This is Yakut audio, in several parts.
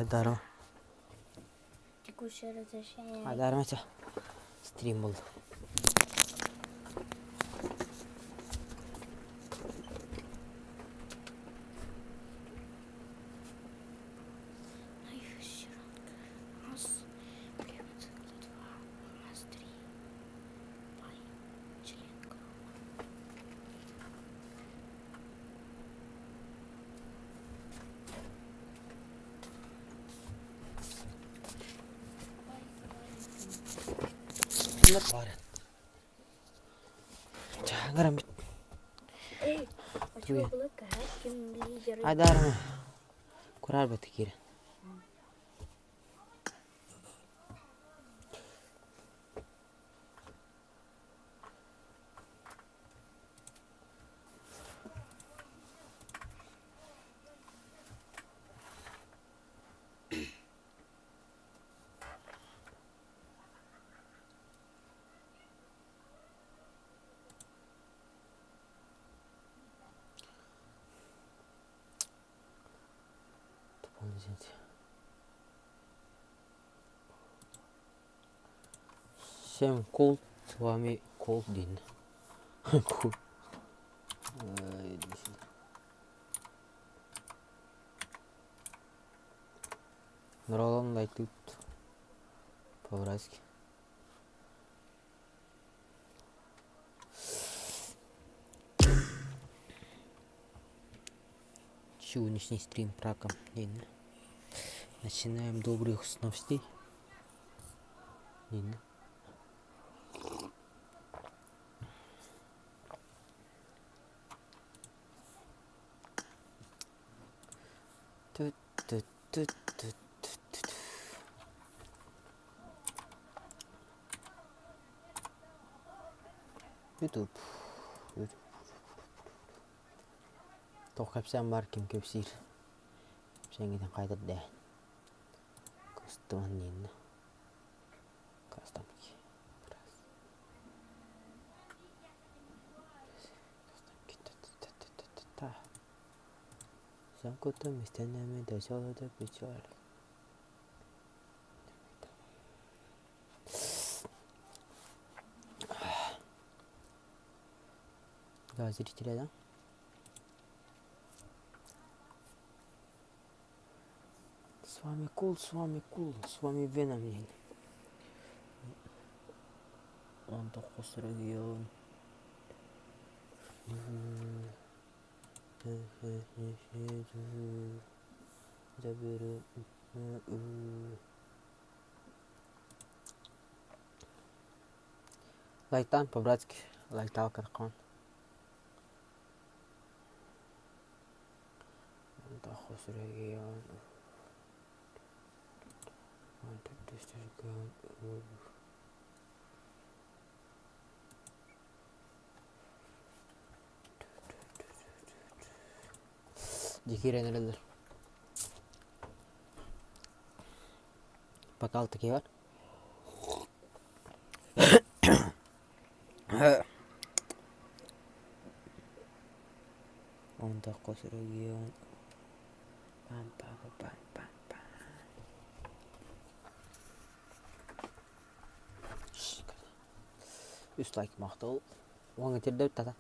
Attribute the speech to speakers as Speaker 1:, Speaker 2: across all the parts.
Speaker 1: Сайдарова.
Speaker 2: Текущее разрешение.
Speaker 1: Айдарма чэ. Стрим был.
Speaker 2: Раз, два, раз, три. Пай, член группы. Эй, а чего Блэк ким лидер?
Speaker 1: Айдарма. Курар баты киирэн. Всем кул, с вами Колдин. Кул. Нұралан лайк по-братски. Сегодняшний стрим праком. Начинаем добрых новостей. Ютуб. Туох кэпсээн баар ким кэпсиир? Кэпсээҥҥитин хайдах дээ? Кыстыбан диэннэ. Кастамки. Замкнутыми стенами дошел до печали. Да, зрители, да? С вами Кул, с вами Кул, с вами Веном. 19 регион. Лайтан по-братски лайтал каркон. Регион. Дьэ киирэн эрэллэр. Пока такие 19 регион. Пам-пам-пам-пам-пам. Үс лайк махтал. Уоҥа тирдэбит тата.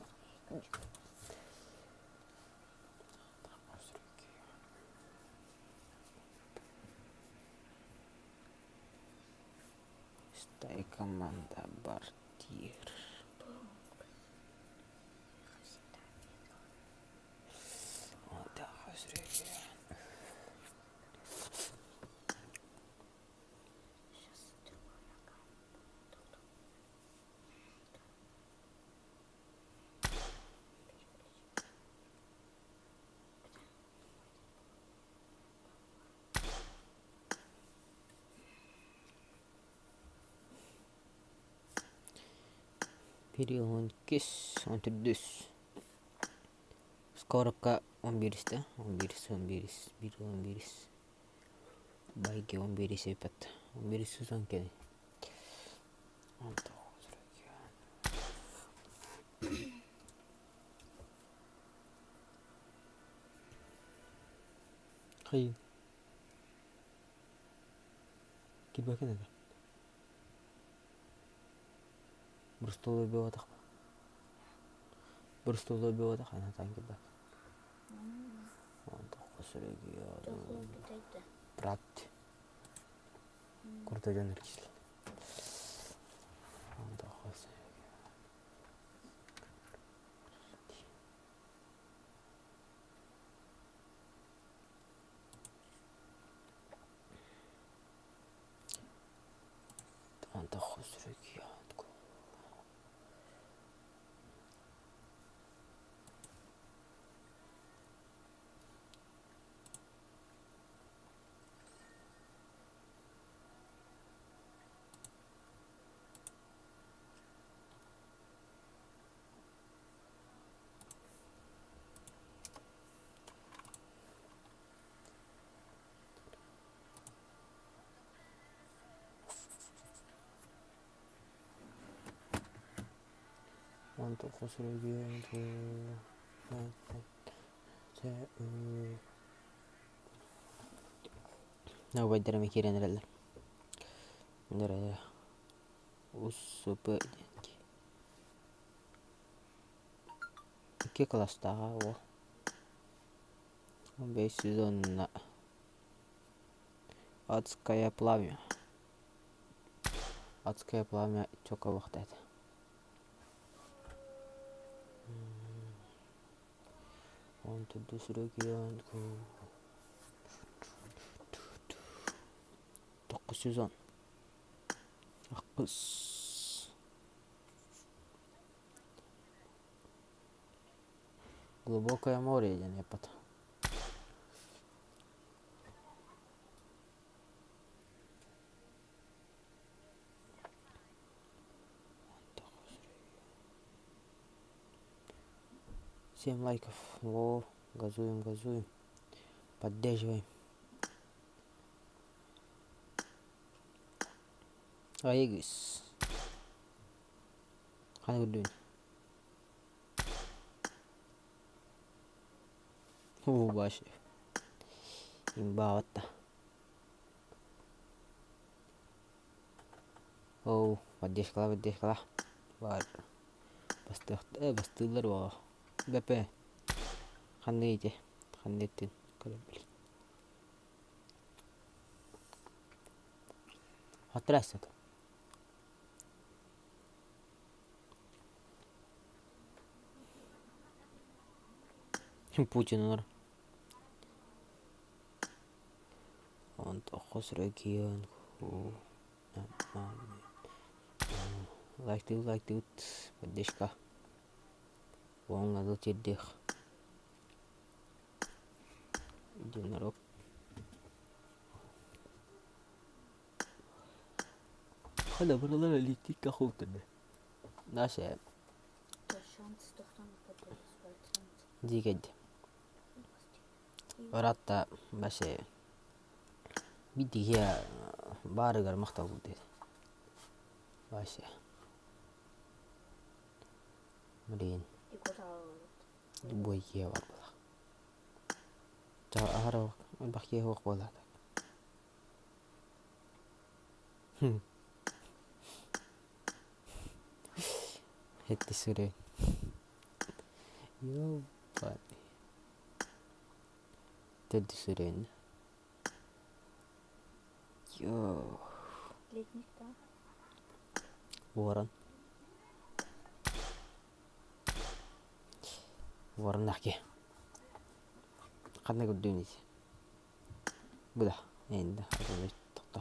Speaker 1: Стай команда бартир. Период кис, он төрдүс. Скорокка 11 да, 11, 11, 1, 11. Байге 11 эпет. 11 сезон кени. Хый. Кирбэкин этэ. Брустолу буолбатах. Брустолу буолбатах ана таан кирбэк. Брат. Крутой дьон киһи. Убайдарым киирэн эрэллэр. Ус П диэн Икки кылаастааҕа уол. Бэйс сезонна Адское пламя. Адское пламя чокобохто этэ. Он төрдүс регион Тоххус сезон. Ахпыс. Глубокое море диэн эппит. Семь лайков. Во, газуем, газуем. Поддерживаем. Аегис. Ханна көрдүн? Уу, баш. Имбааватта. Оу, поддержкала, поддержкала. Бар. Бастыах, э, бастыыллар буолуо. Бэпэ. Ханна ити? Ханна иттин? Көрөн били. Отрясет. Путин олор. Онтохос регион лайктыыбыт лайктыыбыт поддержка уоҥҥа дыл тиэрдиэх единорог Хана летит охотами. Наша дигед. Ыраатта баше бидиге баарыгар махтал диир. Вася. Блин. Любой киһи бар буолар. Аһара элбэх киһи суох буолла. Эти сыры. Ёбаный. Төрдүс сырын. Йоо.
Speaker 2: Летник да?
Speaker 1: Ворон. Вороннаах киһи. Ханна көрдүүн ити? Бу да, да, тохто.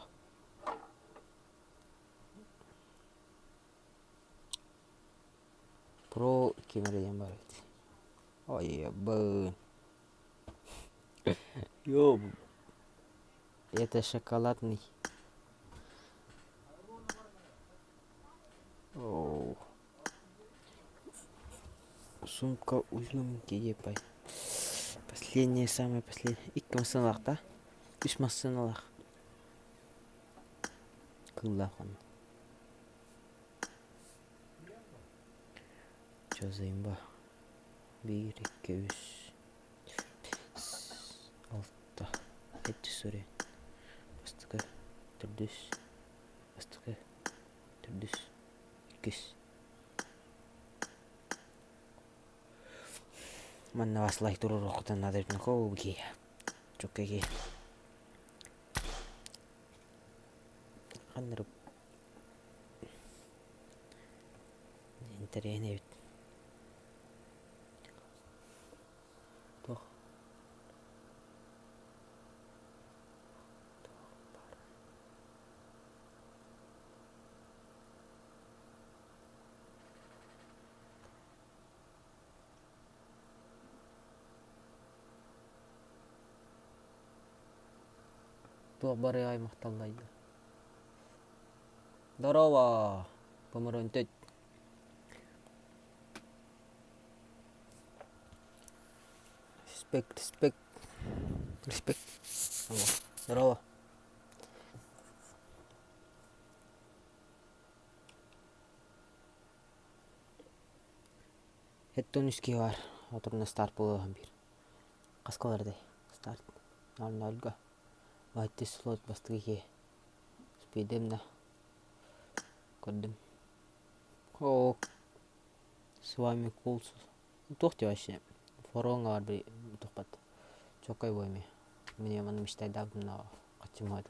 Speaker 1: Про ким эрэ диэн баар эбит. Ой, Ёб. Это шоколадный. Оу. Сумка узлумки епай. Последнее, самое последнее. Икки массыыналаах да? Үс массыыналаах. Кыыллаах онно. Чё за имба? Биир, икки, үс, алта, сэттис суруйан. Бастакы, төрдүс. Манна бас лайк туруоруоххутун наада эбит кии чукка кии ханнырып интэриэһинэй эбит туох Туох барыай махталлайда. Здорово, поморонтөт. Респект, респект, респект. Здорово. Эттон үские бар. Отурна старт буолуоһун биир. Хаска олордой? Старт. Ноль-нольга. Войти слот бастакы киһи. Успейдым да. Көрдүм. О, с вами Кулс. Туох ти вообще? Фороҥҥа бар би тухпат. Чоккай буойми. Мин маны мечтайдаабытым да хаччыммат.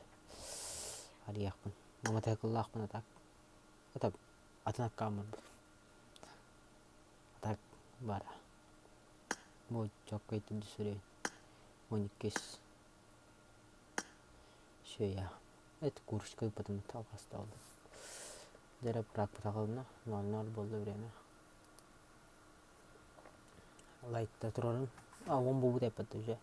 Speaker 1: Арыйахпын. Матайкыллаахпын а так. Это атын аккааммын. А так бара. Бу чоккай түрдү сүрүн. 12 Шея. Это курочка потом алҕастаҕым. Дьэ бырааппытаҕына ноль-ноль буолла время. Лайкта турарым. А он буолбут эппэт уже.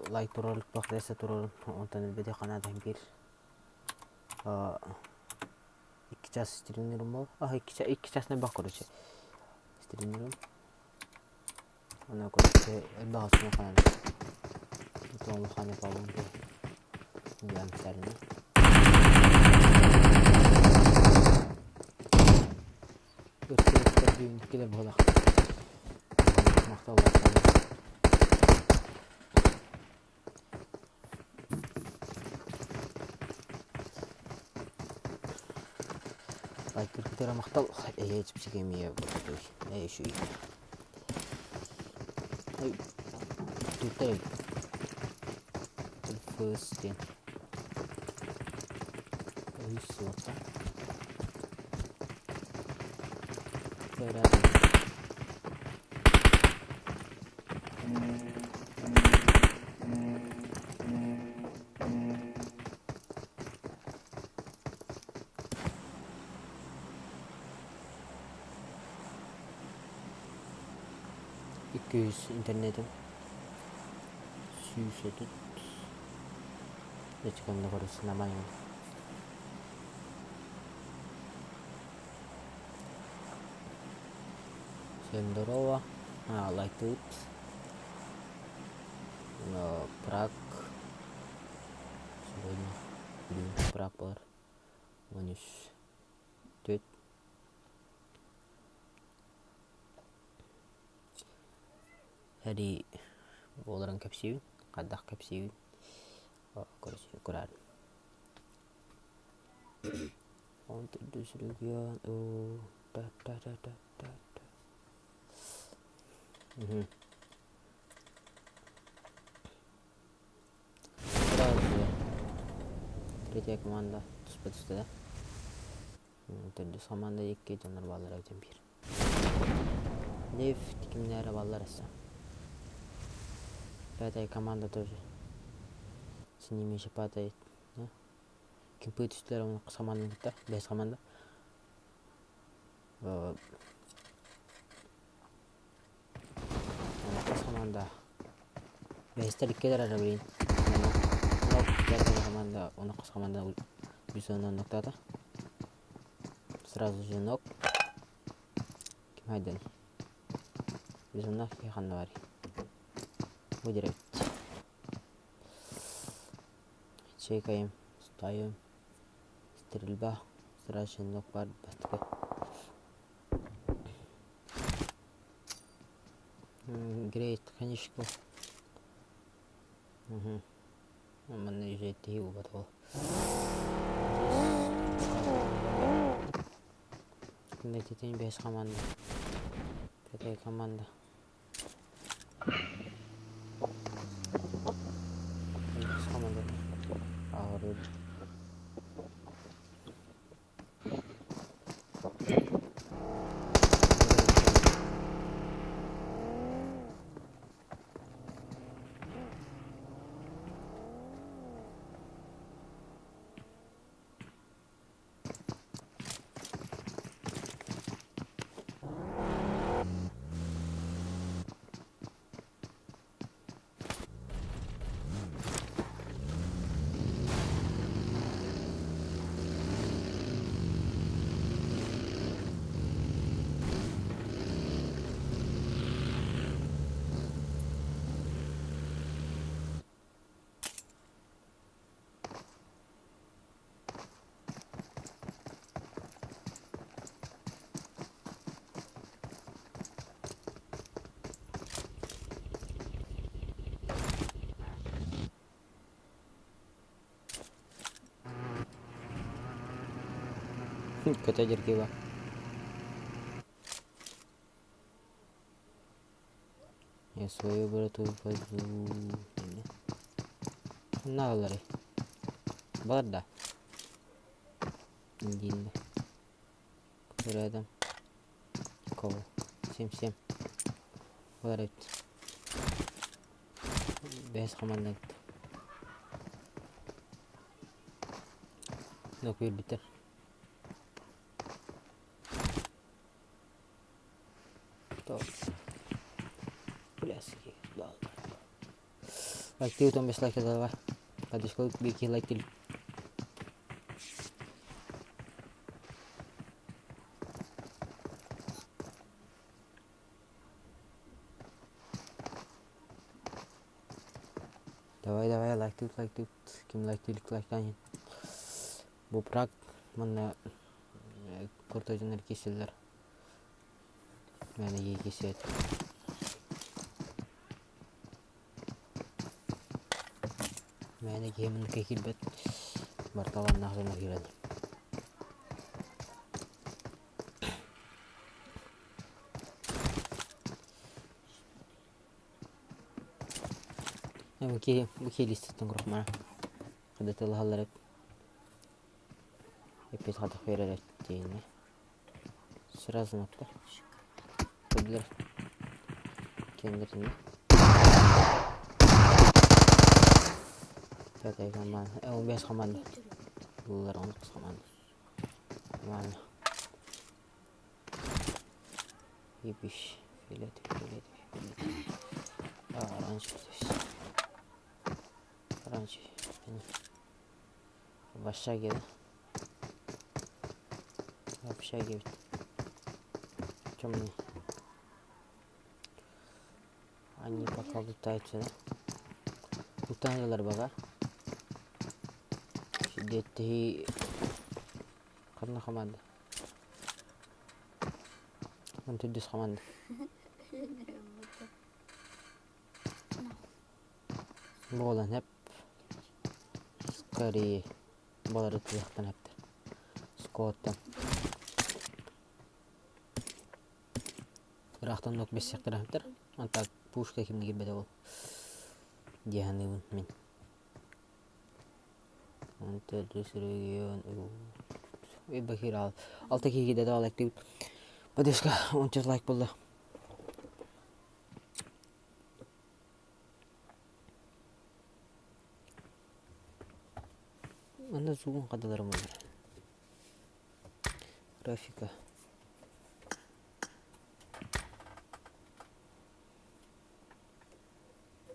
Speaker 1: Лайк турар, похреса турарым. Онтон өлбөтө ханаатан биир 2 час стримнирим бол. А 2 час небах короче. Стримнирим. Она короче элбэх улахан улахан палын диэн сэрни. Иккилэр буолах. Махтал Лайкыргытыра махтал эйэ чипсикемия ээ үчүгэй Туттар Фс диэн үс суота 200 интернетим 130 дечканна көрүс нормально. Всем здорово. А, лайк тут. Прак. Сегодня бүгүн прак бар. 13 4. Сэрии буоларын кэпсиибин, хайдах кэпсиибин көрөөрүн. Он төрдүс регион та та та та та. Сразу же третья команда туспа түстэ да. Төрдүс команда икки дьоннор бааллар эбитин биир. Нефть кимнээрэ бааллар эссе. Пятая команда тоже. С ними еще падает. Кимпы түстүлэр оны команданы кытта, бэс команда. Хас команда бэһистэр иккилэр эрэ билин. Пятая команда, оны хас команда үс онон ноктаата. Сразу же нок. Ким хайдан? Безумно ханна бар. Выдерет. Чекаем, ставим. Стрельба. Сразу же нок бар бастакы. Грейт конечно. Угу. Манна үжеттиһи убат ол. Здесь Титин бэс команда. Пятая команда. Көтө дьиргиба. Я свою брату пойду. Наалары. Бар да. Диинде. Рядом. Кого? 7-7. Бар эбит. Бэс команда. Ну, күүрбүттэр. Пляски. Лайктыы 15 лайк давай. Подошел бики лайк Давай, давай, лайктыыбыт, лайктыыбыт. Ким лайктыыр лайктаан Бу Праг манна крутой дьоннор киирсэллэр. Мээнэ киирсибэт. Мээнэ киһи манныкка киирбэт. Барталаннаах дьоннор киирэллэр. Бу киһи бу киһи лииститтэн курохмара. Хадатылаһаллар эппит хатах биэрэр диэни. Сразу нотта. Көрдүлэр. Кендерини. Пятая команда. Э, бес команда. Буллар он команда. Нормально. Ебищ. Фиолетовый, фиолетовый, фиолетовый. А, оранжевый здесь. Оранжевый. В общаге, да? В общаге ведь. Темный. Они пока лутаются, да? Лутаналар бага. Сидетти ханна команда. Он төрдүс команда. Буолан эп скорее балары тыахтан эптер. Скоттан. Ыраахтан нок бэссэхтэр эптер. Антак пушка кимни кирбэтэ ол. Дии саныыбын мин. Төрдүс регион Бакир алта киһи да лайктыыбыт. Поддержка онча лайк буолла. Манна зугун хадаларым бар. Графика.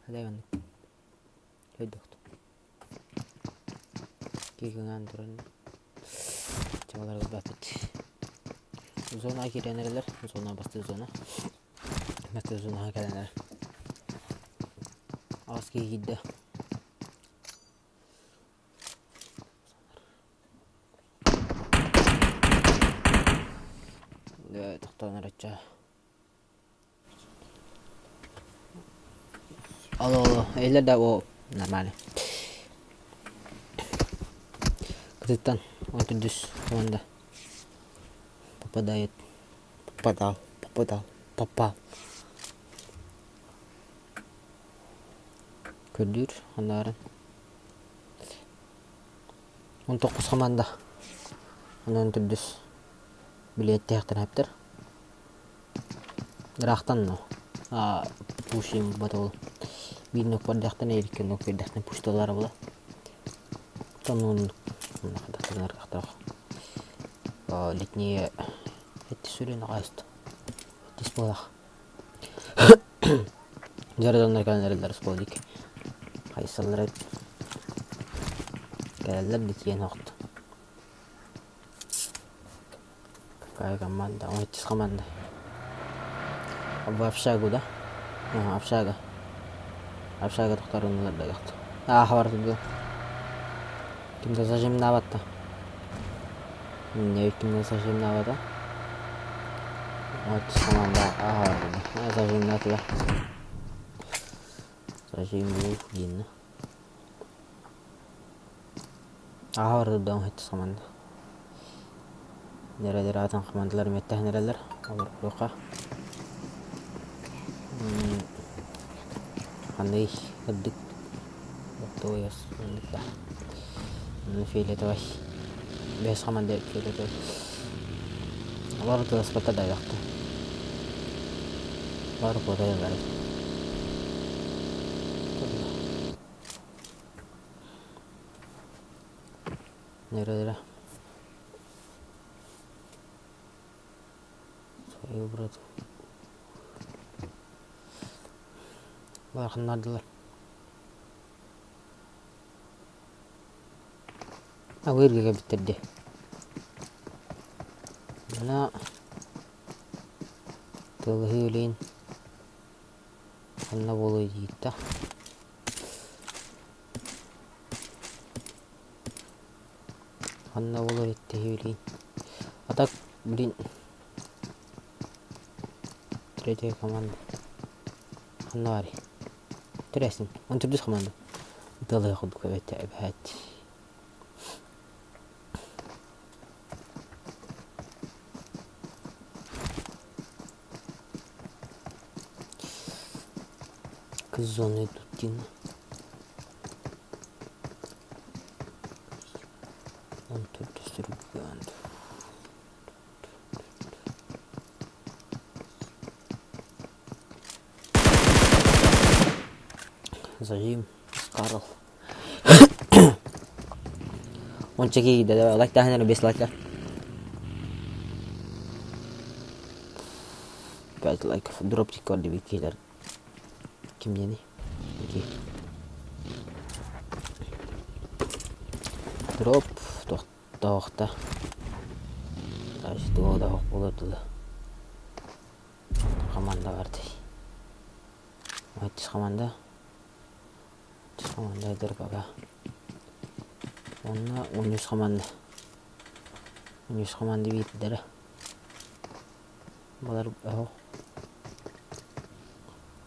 Speaker 1: Хадай маннык. Өйдөхтүм. Киһиҥаан туран чабаларга баппыт. Зона киирэн эрэлэр. Зона бастыыр зона. Бастыыр зонаҕа кэлэн эрэр. Аҕыс киһи киирдэ. Дьэ, тохтоон эрэ Алло, алло, эйлер да о нормально. Кытыттан он төрдүс команда попадает. Попадал, попадал, попал. Көрдүүр анааран. 19 хамаанда. Онон төрдүс билиэттээх эптэр. Ыраахтан но. Пуш им батыл. Биир нок бардаахтан икки нок бердэхтэн пушталара була. Тонун литнее эти сүрүн аҕаст. Эттис буолах. Дьарыганнар кэлэн эрэллэр оскуола диэки. Хайсаллар эбит. Кэлэллэр да тиийэн охто. Какая команда? Ой, иккис команда. В общагу, да? Ага, общага. Общага тохторунулар да Ааха барытыгы. Ким да зажимнаабатта. Не ким да зажимнаабата. Иккис команда ааха барытыгы. Зажимнаатыга. Зажим диинна. Ааһа барда иккис команда. Нэрэлэр атын командалар мэттэһэн эрэллэр. Олор туохха ханный үрдүк оттуойас оннук да. Фиолетовай. Бэс команда фиолетовай. Олор тыласпата да айахта. Олор куотайаллар. Нэрэлэрэ. Свою брат. Барханнардылар. Абыырга кэлбиттэр дии. Мана тылыһыы үлэйин ханна буолуой диитта. Ханна буолуой эттэһии А так, блин, третья команда. Ханна баарый? Интересно. Он төрдүс команда. Тылы курдук эбэтэ эбээт. К зоне тут диэн. Он төрдүс түргэн. Зажим Скарл. Онча киирдэ да лайктааһын эрэ 5 лайка. 5 лайков дропчик көрдүбүт киһилэр Ким диэний? Окей. Дроп тохтоохто. Дальше да буолар дылы. Команда бар дии. Иккис команда. Иккис команда эдэр пока. Онно 13 команда. 13 команда биирдэрэ. Балар оһох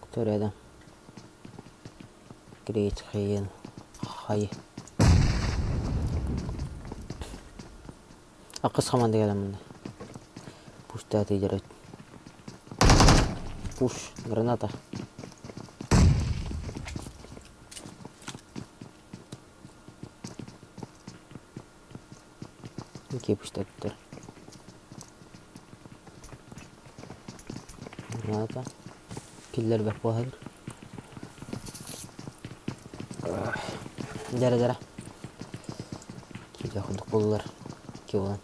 Speaker 1: Кто рядом? Гречхейн Хай Акыс команда кэлэн мында. Пуштааты дьэрэ. Пуш, граната. Окей, пуштаттар. Граната. Киллэрбэт буолар. Дьара дьара. Киирэ курдук буоллар. Ки буолан.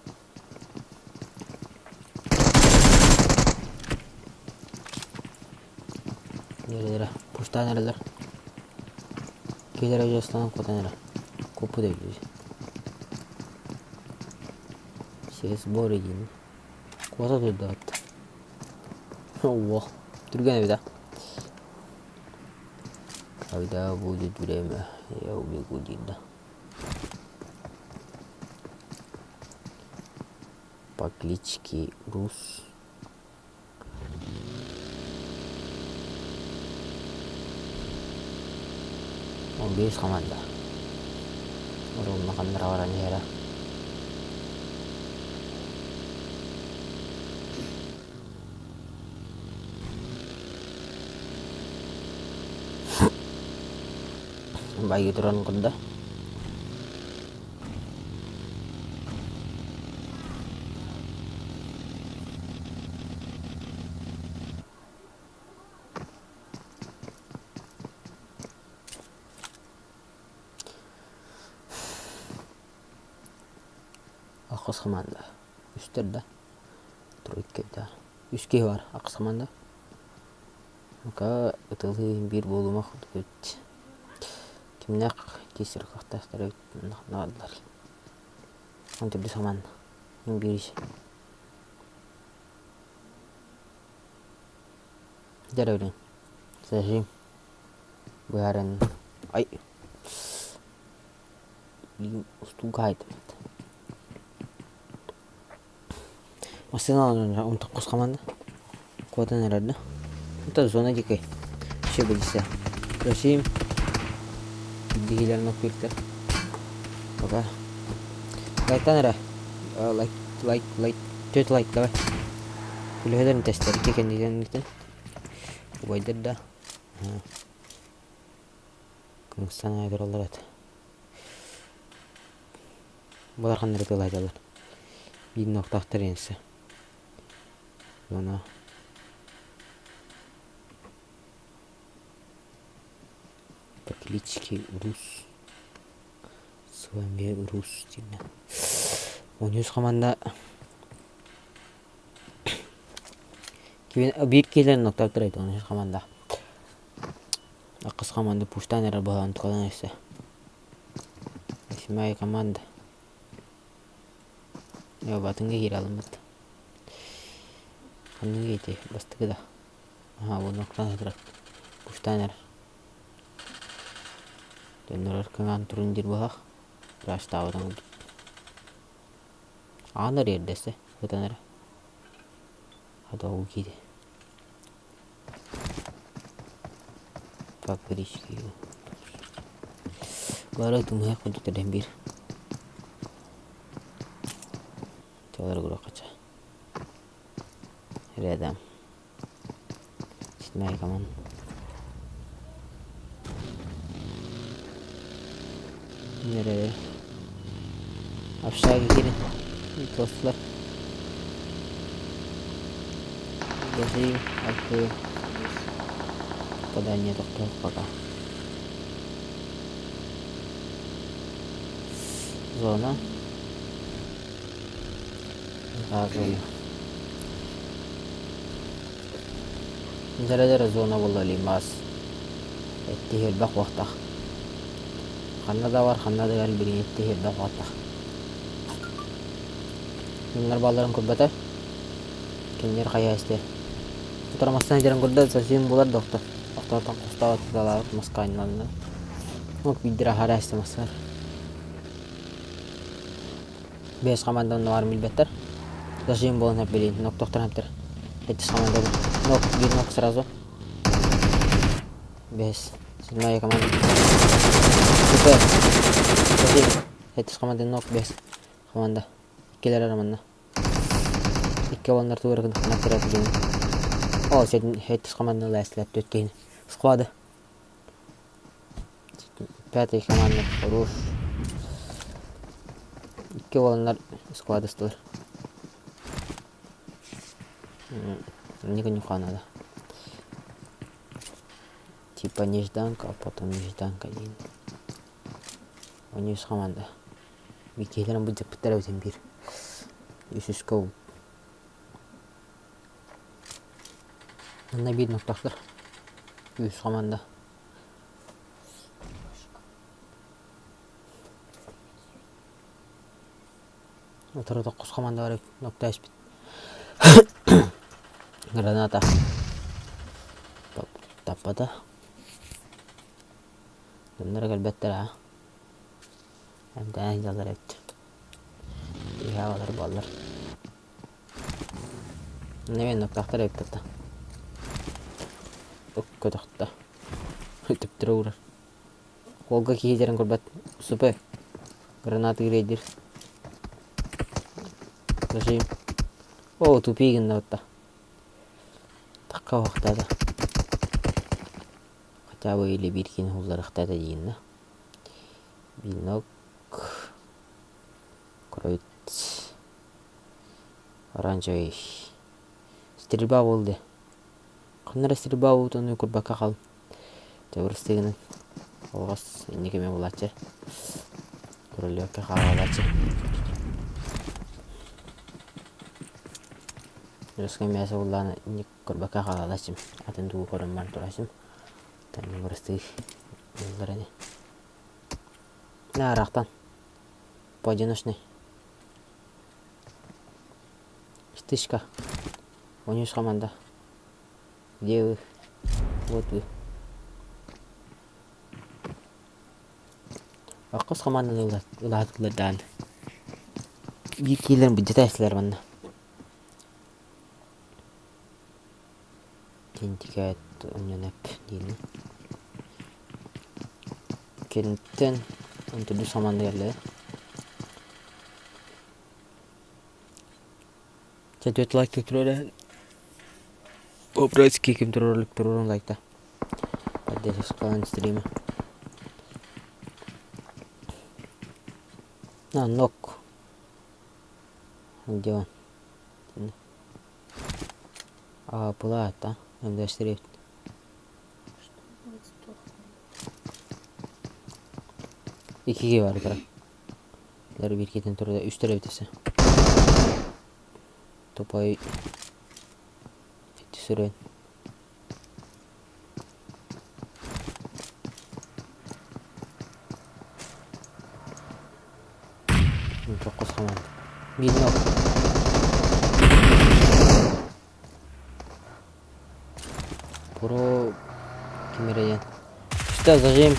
Speaker 1: Дьара дьара. Пуштаан эрэллэр. Киһилэрэ дьостанан куотан эрэ. Куоппут эбит. Все сборы диэн. Куота турда Уох, түргэн эбит а. Когда будет время, я убегу диэн По кличке Рус. 15 команда. Урумна ханнара баран иһэрэ. Байыы туран курда. Ахыс хамаанда. Үстэр да. Тройка да. Үс киһи бар. Ахыс хамаанда. Пока ытылыы биир буолумах курдук Кимнээх киирсэр кыахтаахтар эбит наадалар. Он төрдүс хамаанда. Биир Дьэ эрэ Зажим. Быһааран ай устууга хаайтыбыт. Массыыналарын унтуккус хамаанда куотан эрэр да. Это зона дикой. Все билсэ. Просим. Биһилэрин оккуйуктар. Пока. Лайктан эрэ. Лайк, лайк, лайк. Төрт лайк давай. Күлүһэлэрин тестер икки кэннигэн Убайдар да. Кымыстан тураллар этэ. Булар ханна эрэ тыалаһдьаллар. Биир нуохтаахтар иэнсэ. Уонна по кличке Урус. С вами Урус диэн. Онус хамаанда биир киһилэрин ноктоптор эбит онус хамаанда. Аккыс хамаанда пуштаан эрэр быһаан тукалан өссө. Восьмая команда. Батыҥҥа киирэ алыммыт. Ханныгы ити бастакы да. Аха уонуктаан турар. Куштаан эрэр. Төннөрөр кыҥаан турун диир быһах. Ыраастаабытын курдук. Аан эрийэрдэстэ ытан эрэ. Хата ол киирэ. Папрички. Бары тумуһах курдук тэрэн биир. Чалар курохача. Рядом. Седьмая команда. Nereye? Aşağı girin. Dostlar. Даже открою. Попадание доктор пока. Зона. Да, зона. Дьэрэ-дьэрэ зона буолла лимаас. Эттиһи элбэх уохтаах. Ханна да бар, ханна да кэл билигин эттиһи элбэх уохтаах. Дьоннор баалларын көрбөтө. Кинилэр хайа истиэ. Утары массыына дьэрэн көрдө, совсем булар да охто. Охтоотон хостоот туталаабыт маска анньыланна. Ок биирдэрэ аһара эстэ массыына. Биэс хамаанда онно баарын билбэттэр. Зажим буолан сөп билигин ноктохторон сөптөр. Сэттис хамаанда нок биир нок сразу. Бэһис. Седьмая команда. Супер. Зажим. Сэттис команда нок бэһис команда. Иккилэр эрэ манна. Икки уоланнар тугу эрэ гынахтара диэн. О, сэттис команда лээстилэр түөрт киһини. Склады. Пятый команда хорош. Икки уоланнар складыстылар. Ника надо. Типа нежданка, а потом нежданка диэн. Онньус команда. Киһилэрин былдьаппыттар эбитин биир. Үсүскэ Манна биир нуктахтар. Үс команда. Утары токкус команда бар нокта испит. Граната. Таппата. Дьонноро кэлбэттэр аа. Эмтээн сылдьаллар эбит. Иһэ буоллар. Нэбиэн ноктаахтар эбит да. Көтөхтө. Төптөрө уурар. Холга киһи дьэрин көрбөт. Супер. Граната грейдер. Зажим. О, тупи гынна бытта. Такка уохтаата. Хотя бы или биир киһини улларыахтаата диигин да. Венок, кроит, оранжевый. Стрельба буолла. Ханна эрэ стрельба буолбутун курбакка хааллым. Дьабырыстыгынан алҕас инники эмэ булааччы. Көрүллүбэккэ хаалааччы. Русскай мясо буллаҕына инник көрбөккө хаалааччым. Атын тугу көрөн баран турааччым. Бырастыы ыллар ини. Наараахтан. Поодиночный. Стычка. Онюс команда. Где вы? Вот вы. Аккыс команданы ылаатылар даҕаны. Биир киилэрин былдьата манна. Тинтикээт онньонэп диэни. Кэнниттэн онтурду саманды кэллэ. Чэ түөрт лайк туруора. По-братски ким туруоралык туруорун лайкта. Поддержкалаан стрима. На, нок. Где он? А, плата. МД-4. Икиге бар кыра. Лар биир киһитин турда үстэр эбит өссө. Тупой сүрүн. Токкус хаман. Биир нок. Про ким эрэ Что зажим?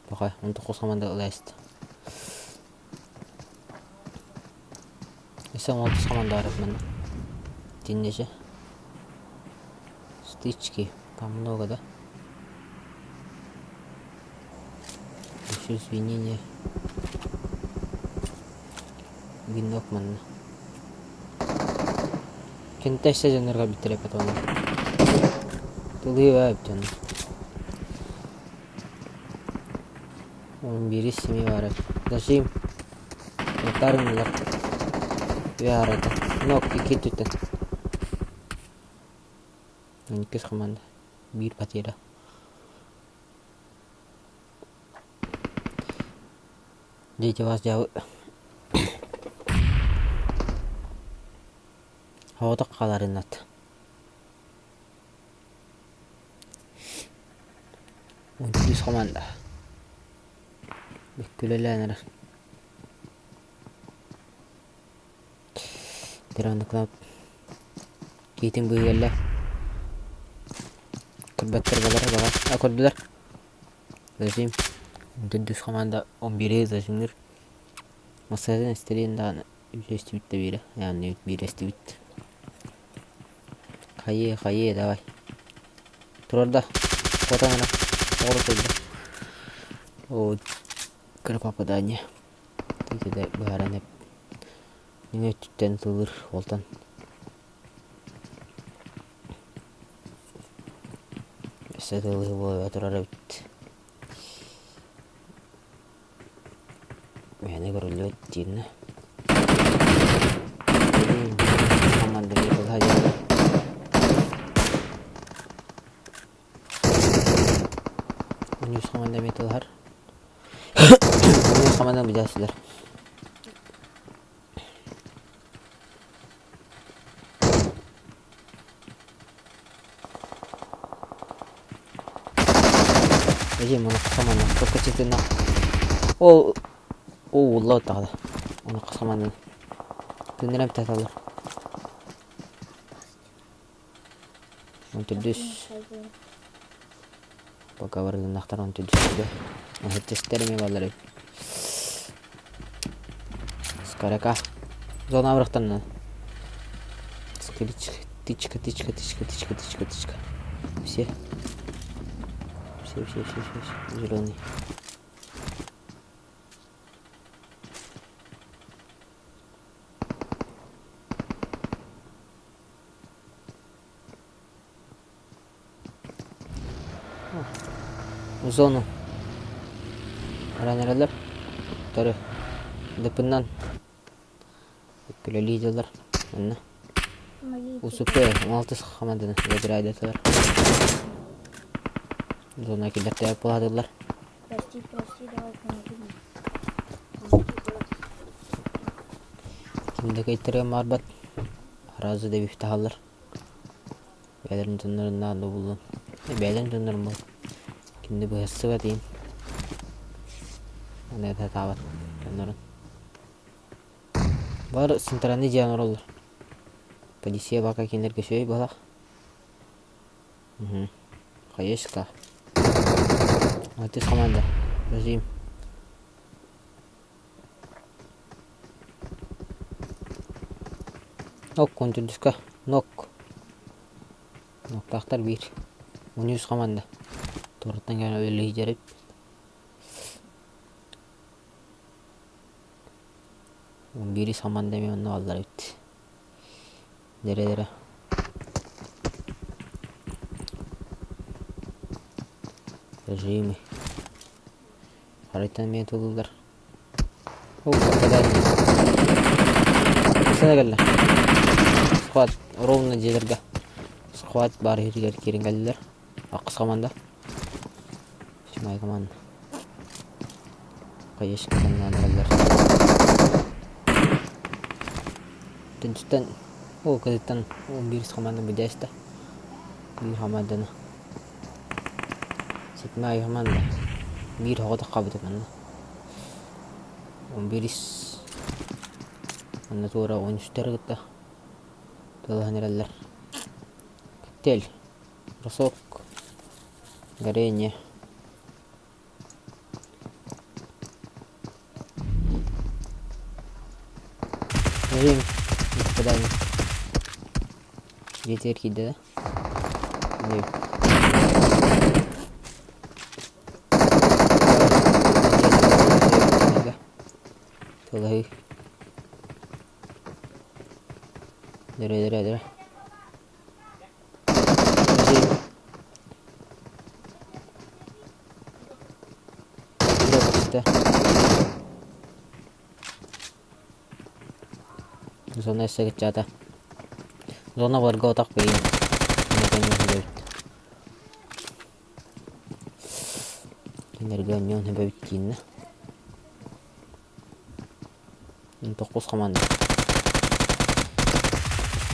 Speaker 1: Пока он токкус хаманда ылайст. Өссө 16 хаманда арыт Тиннеше. Стычки. Там много, да? Еще извинения. Винок манна. Кентессе дьоннорго бүттэрэппит уонна. Тылыы эбит дьон. Он бири семи баар Зажим. Таарыннылар. Үө Нок икки өттүттэн. Иккис команда. Биир потеря. Дети вас дьаабы Оҕотох хааларыннат. 13 команда. Бүккүлэлээн эрэр. Тираныкнап киитин быыһыгаллар. Көрбөттөр балар балар. А көрдүлэр. Зажим. Төрдүс команда 11 зажимныр. Массажын эстэлиэн даҕаны үчүгэстибит да биирэ, яғни биирэстибит. Хайыы, хайыы, давай. Турар да, хотон эрэ, оҕолор турда. О, кыра попадание. Итиде быһааран эп. Нөҥүө өттүттэн ытыллыр уолтан. Өссө ытыллыы буола турар эбит. Мээнэ көрүллүбэт диэннэ. Команданы тылһа дьаһайар. Үнүс команда эмиэ тылһар. Үнүс команда быдьаасылар. Эдьиий мунук хаманна токко читина ол уулла оттаҕа онук хаманна тыыннарам таталар он төрдүс пока барылыннахтар он төрдүстэргэ оһеттестер эмиэ баллар эбит Скоряка зона абырахтанна Скрич тычка тычка тычка тычка тычка тычка все все все все все все зеленый В зону. Баран эрэллэр. Утары дыппыннан үлэлии дьыллар. Онно УСП 16 хаманданы забирайдатылар. Зона киллэртээбит буолаатылар.
Speaker 2: Прости, прости, давай помоги мне. Помоги, брат.
Speaker 1: Ким да кыйтарыан баҕарбат. Аразы да таһаллар. Бэйэлэрин дьоннорун наада буллун. Бэйэлэрин дьоннорун бул. Кинини быһассыбат иин. Аны сатаабат дьоннорун. Бары центральный дьиэ оҥороллор. Полиция бака кинилэргэ үчүгэй быһалаах. Угу. Хаешка. Отец команда. Режим. Нок контурдуска. Нок. Ноктаахтар биир. Униус команда. Туораттан кэлэн үлэлиһдьэрит. Биирис команда эмиэ онно бааллар эбит. Дэрэ-дэрэ. Режимы. Харайтан эмиэ тылыллар. Ол попадание. Сана кэллэ. Схват ровно дьиэлэргэ. Схват баар иһитигэр киирэн кэллилэр. Ахсыс команда. Седьмая команда. Хаешка санаан эрэллэр. Тинчтэн ол кытыттан 11 команда бүдээстэ. Биир команданы. Седьмая команда. Биир оҕо хабыта манна. 11 Манна туора 13-тер кытта тылаһан эрэллэр. Коктейль. Бросок. Горение. Режим попадания. Ветер киирдэ да? Тылаһыы. Дөрө дөрө дөрө. Зона өссө кыччаата. Зона барга отах бэйин. Кинилэргэ онньоон хөбөбүт кииннэ. Тоххус команда.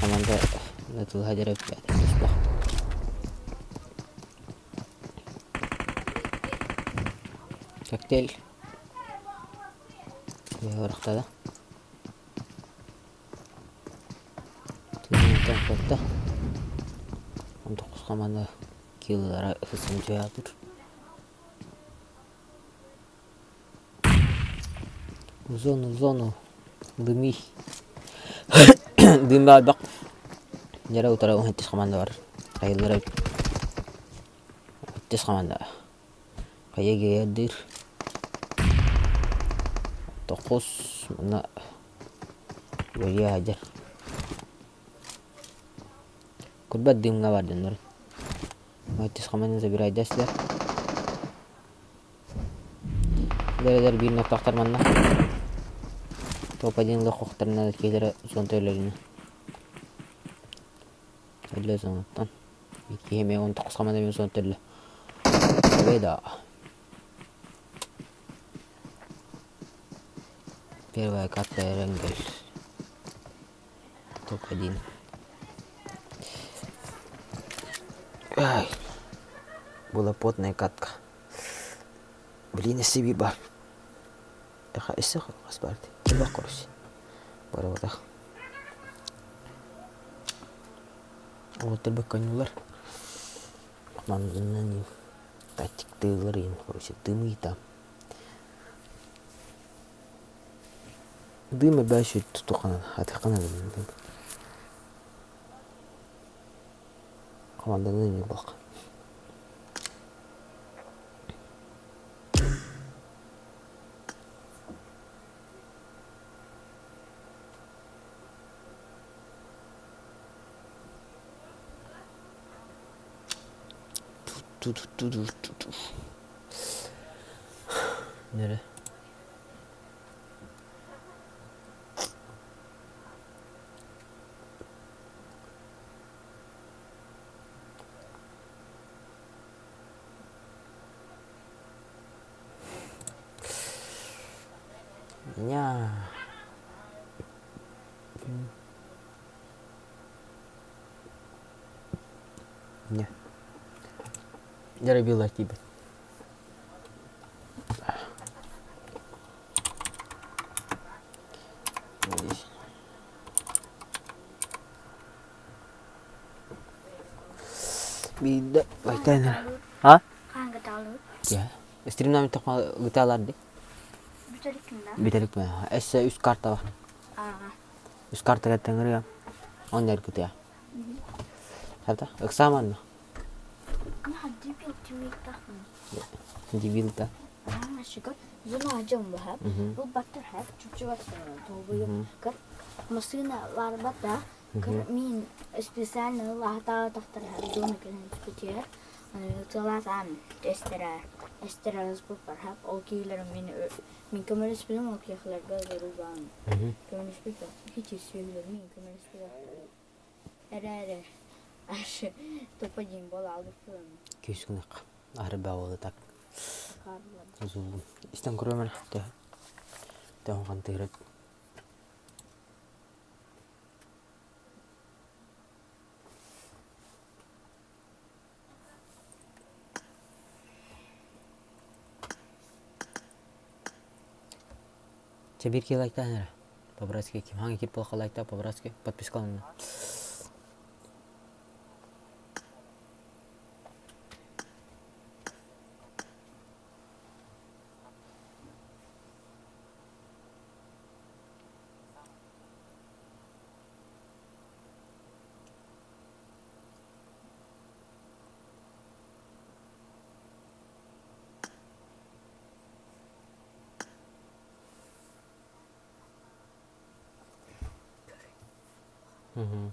Speaker 1: Команда ытылыһа дьэрэ туспа. Коктейль. Ыарахтада. Тыынтан кытта. Тоххус команда килылара сысын театр. В зону, в зону. Дымый. Дым баайбах. Дьэрэ утары уһаттыс команда бар. Хайыллара уһаттыс команда. Хайа геердир. Токус мына Үөрүйэ сылдьар. Курбат дымҥа бар дьоннор. Уһаттыс команда забирайда силэр. Эдэр биир нохтоохтор манна топ-один лохохторуна киһилэрэ зонта өлөрүнэ. Өллө зонаттан. Киһи эмиэ 19 команда эмиэ зонта өллө. Победа. Первая карта Эренгель. Топ-1. Ай. Была потная катка. Блин, эссе бар. Эха эссе хас бар Элбэх короче. Барыбатах. Уоттар бөккөннүлэр. Манна тактиктыылар иин короче дымы там. Дым эбээ тутуххана атыххана дым. Команданы ньурбах. Нөрө. Меня. Не. Дьэ тиийбит. Биирдэ байтаан эрэ. А? Дьэ. Стримнамын тохма ыытаалар ди. Бүтэлик Эссе үс карта бар. Үс картага тэҥырыа. Он эргитиа. Хата, ыксааманна. Дебил да.
Speaker 2: Массыына барбата мин специально лаһатаатахтар дьону кэлэн түспүтүгэр тылаатаан эстэрэ эстэрэ ол киһилэрим мин мин көмөлөспүтүм ол киһилэргэ ырыллаан көмөлөспүт хичи сүөһүлэр мин көмөлөспүт эрээри аш тупа диин буолаалбыппын
Speaker 1: Күүс гынах аһары баҕалы так истэн көрүөм эрэ төһө хантыырыт Чэ биир киһи лайктаан эрэ. По-братски ким хаҥа кип буолха лайктаа по-братски подпискаланна. Мгм.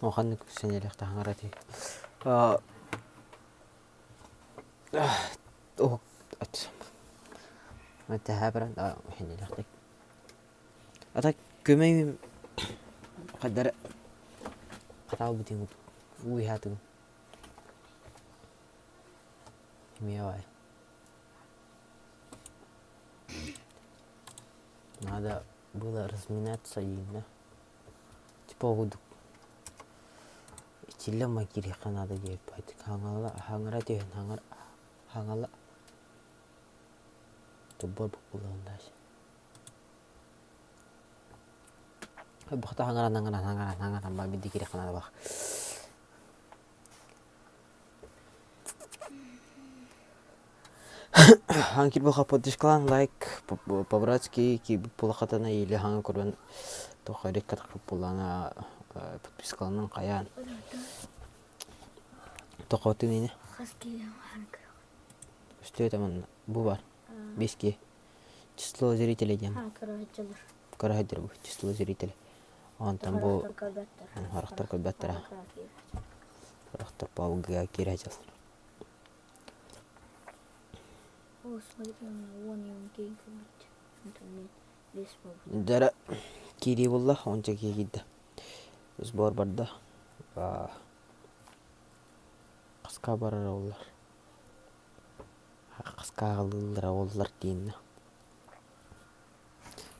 Speaker 1: Ханнык сэниэлээх таһаҥара ити Тэһээ баран сэниэлээхтик А так көмөйүм хайдары хатаалбытын уу иһаатыгым эмиэ баай Надо было разминаться ииннэ типа курдук итиллэ ма киириэххэ наада диэбит хаҥала хаҥара түһэн хаҥара хаҥала тубба буккуллаһыннааш Бахта хаҥаран хаҥаран хаҥаран хаҥаран ба бидди кириэххэ наада бах Хаҥ кирбуха поддержкалаан лайк по-братски киирбит буолахатана или хаҥа көрөн тоҕо эриккэ буллаана подпискаланан хайаан тоҕо ини Көстүөтэ манна бу бар биэски число зрителей диэн көрө сылдьар бу число зрителей онтон бу харахтар көрбөттөрө харахтар палгыга киирэ сылдьаллар Дьэрэ киирии булла уонча киһи киирдэ сбор барда хаска барар оллар хаска аҕалыыллара оллар дииннэ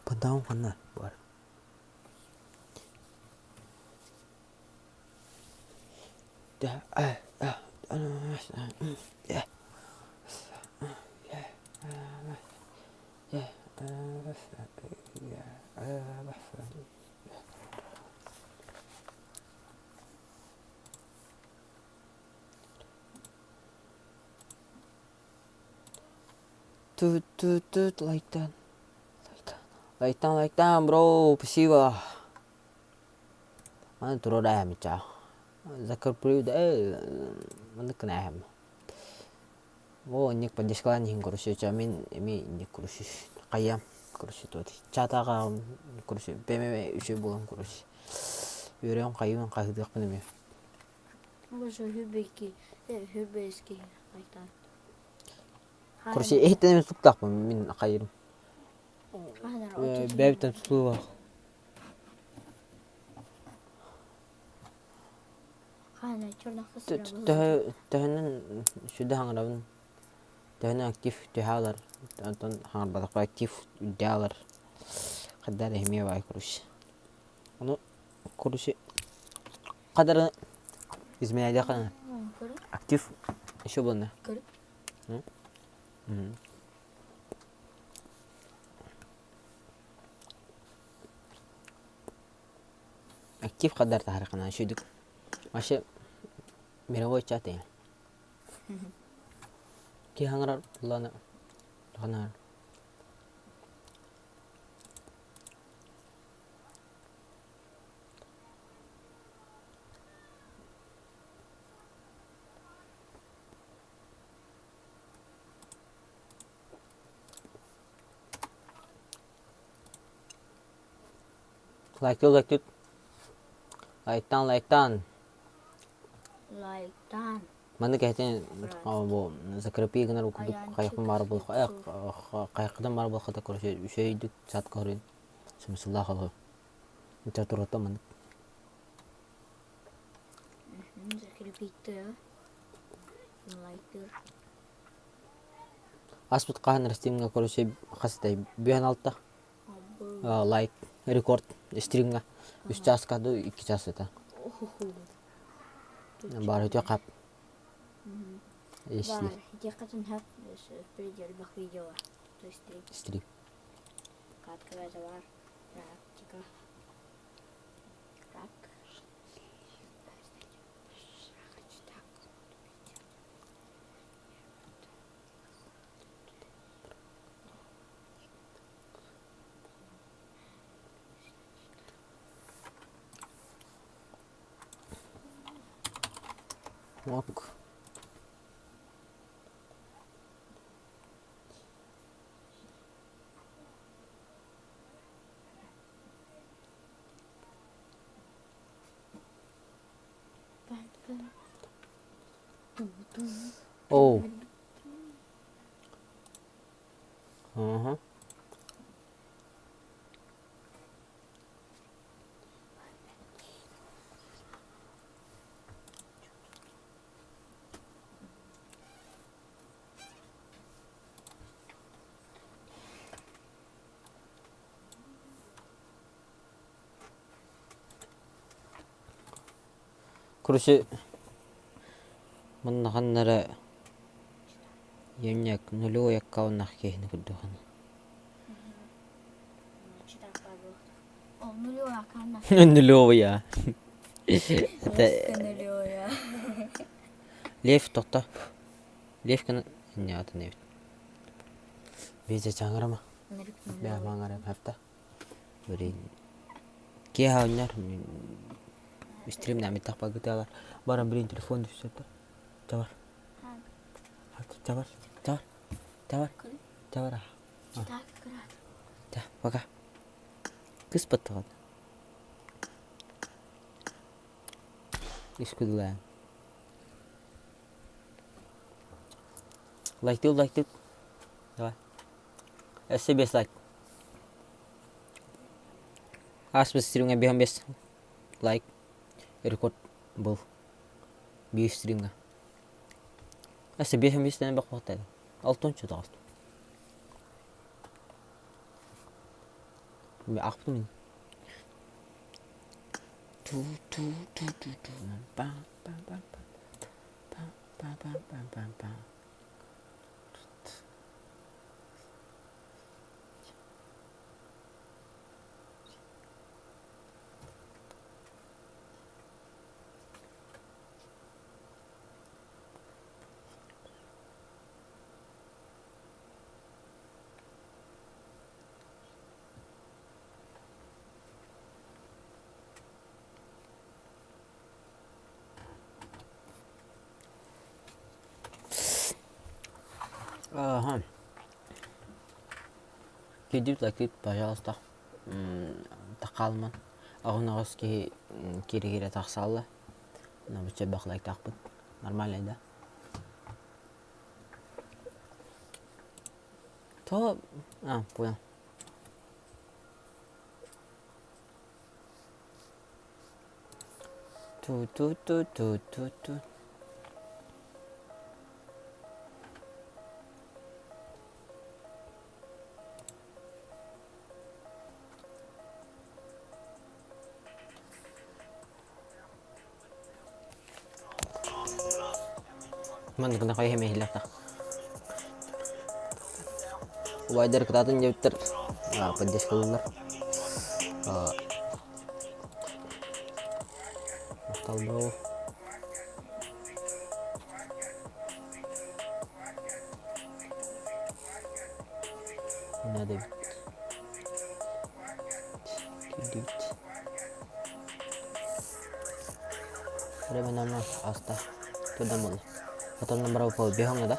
Speaker 1: Панталон ханна бар Тут лайктан. Лайктан, лайктан, бро, спасибо. Аны турар ээм чаа. Закрыплю да маннык гына ээм. О, инник поддержкалаан иһин короче, ча мин эми инник короче хайыам короче туот. Чатаҕа короче бэм үчүгэй буолан короче. Үөрэн хайыын хаһыытыахпын эмиэ.
Speaker 2: Боже, хүбэки, хүбэски айтан.
Speaker 1: Короче, иһиттэн эмиэ туттаахпын мин хайырым. Бэйэбиттэн тутулуга. Төһөнөн сүдэ хаҥарабын, төһөнөн актив түһэ алар, онтон хаҥарбатахпа актив үрдэ алар. Хайдах эрэ эмиэ баай короче. Ону короче хадары изменяйдаххына актив еще буолна. Актив хадар таһарахына үчүгдүк вообще мировой чат ээ. Киһи хаҥарар буоллаҕына ханаар Лайктыы лайктыы лайктаан лайктаан
Speaker 2: Лайктаан.
Speaker 1: Маннык эһэтин бу закрепи гынар курдук хайахпын баар буолха хайаххытын баар буолхата короче үчүгэйдик саат көрүн смысллаах олох инча туруота маннык
Speaker 2: Закрепить лайктыр.
Speaker 1: Аспыт хаһан стримҥа короче хас этэй бүөн алта лайк рекорд стримҥа үс чааска ду икки чаас это баар үтүө хап если стрим Ок. Оу. Ага. Короче, манна ханна эрэ Иэнньэк нулевой аккауннаах киһини көрдөххүнэ Нулевой аа Это Лев тохто Лев гына атын эбит Биэдьэ чаҥырама Бээ маҥарам хапта Блин Киэһэ оонньоор стримнааммыттах багытыалар баран блин телефон түсүттэ Чабар Чабар чабар чабар чабар пока Кыс баттаҕын Искудулаан Лайктыы лайктыы Давай Өссө биэс лайк Ааспыт стримҥа биэһэн биэс лайк рекорд был биир стримҥа Өссө биэһэн биэстэн бөх Алтын таҕыста Аахпытым ини Ага. Киирдибит лайктыыт, пожалуйста. Таххаалыман. Аҕын-аҕыс киһи киирэ-киирэ тахсаалла. Набычча элбэх лайктаахпын. Нормальный да? То... А, понял. Ту-ту-ту-ту-ту-ту. Маннык гына хайа иһиллэхтэх. Убайдар кытаатын диэбиттэр поддержкалыыллар. Махтал бро. Надо киирдибит. Временно аста. Турдан буолла. Хотоннон барабыт биһоҥҥа да.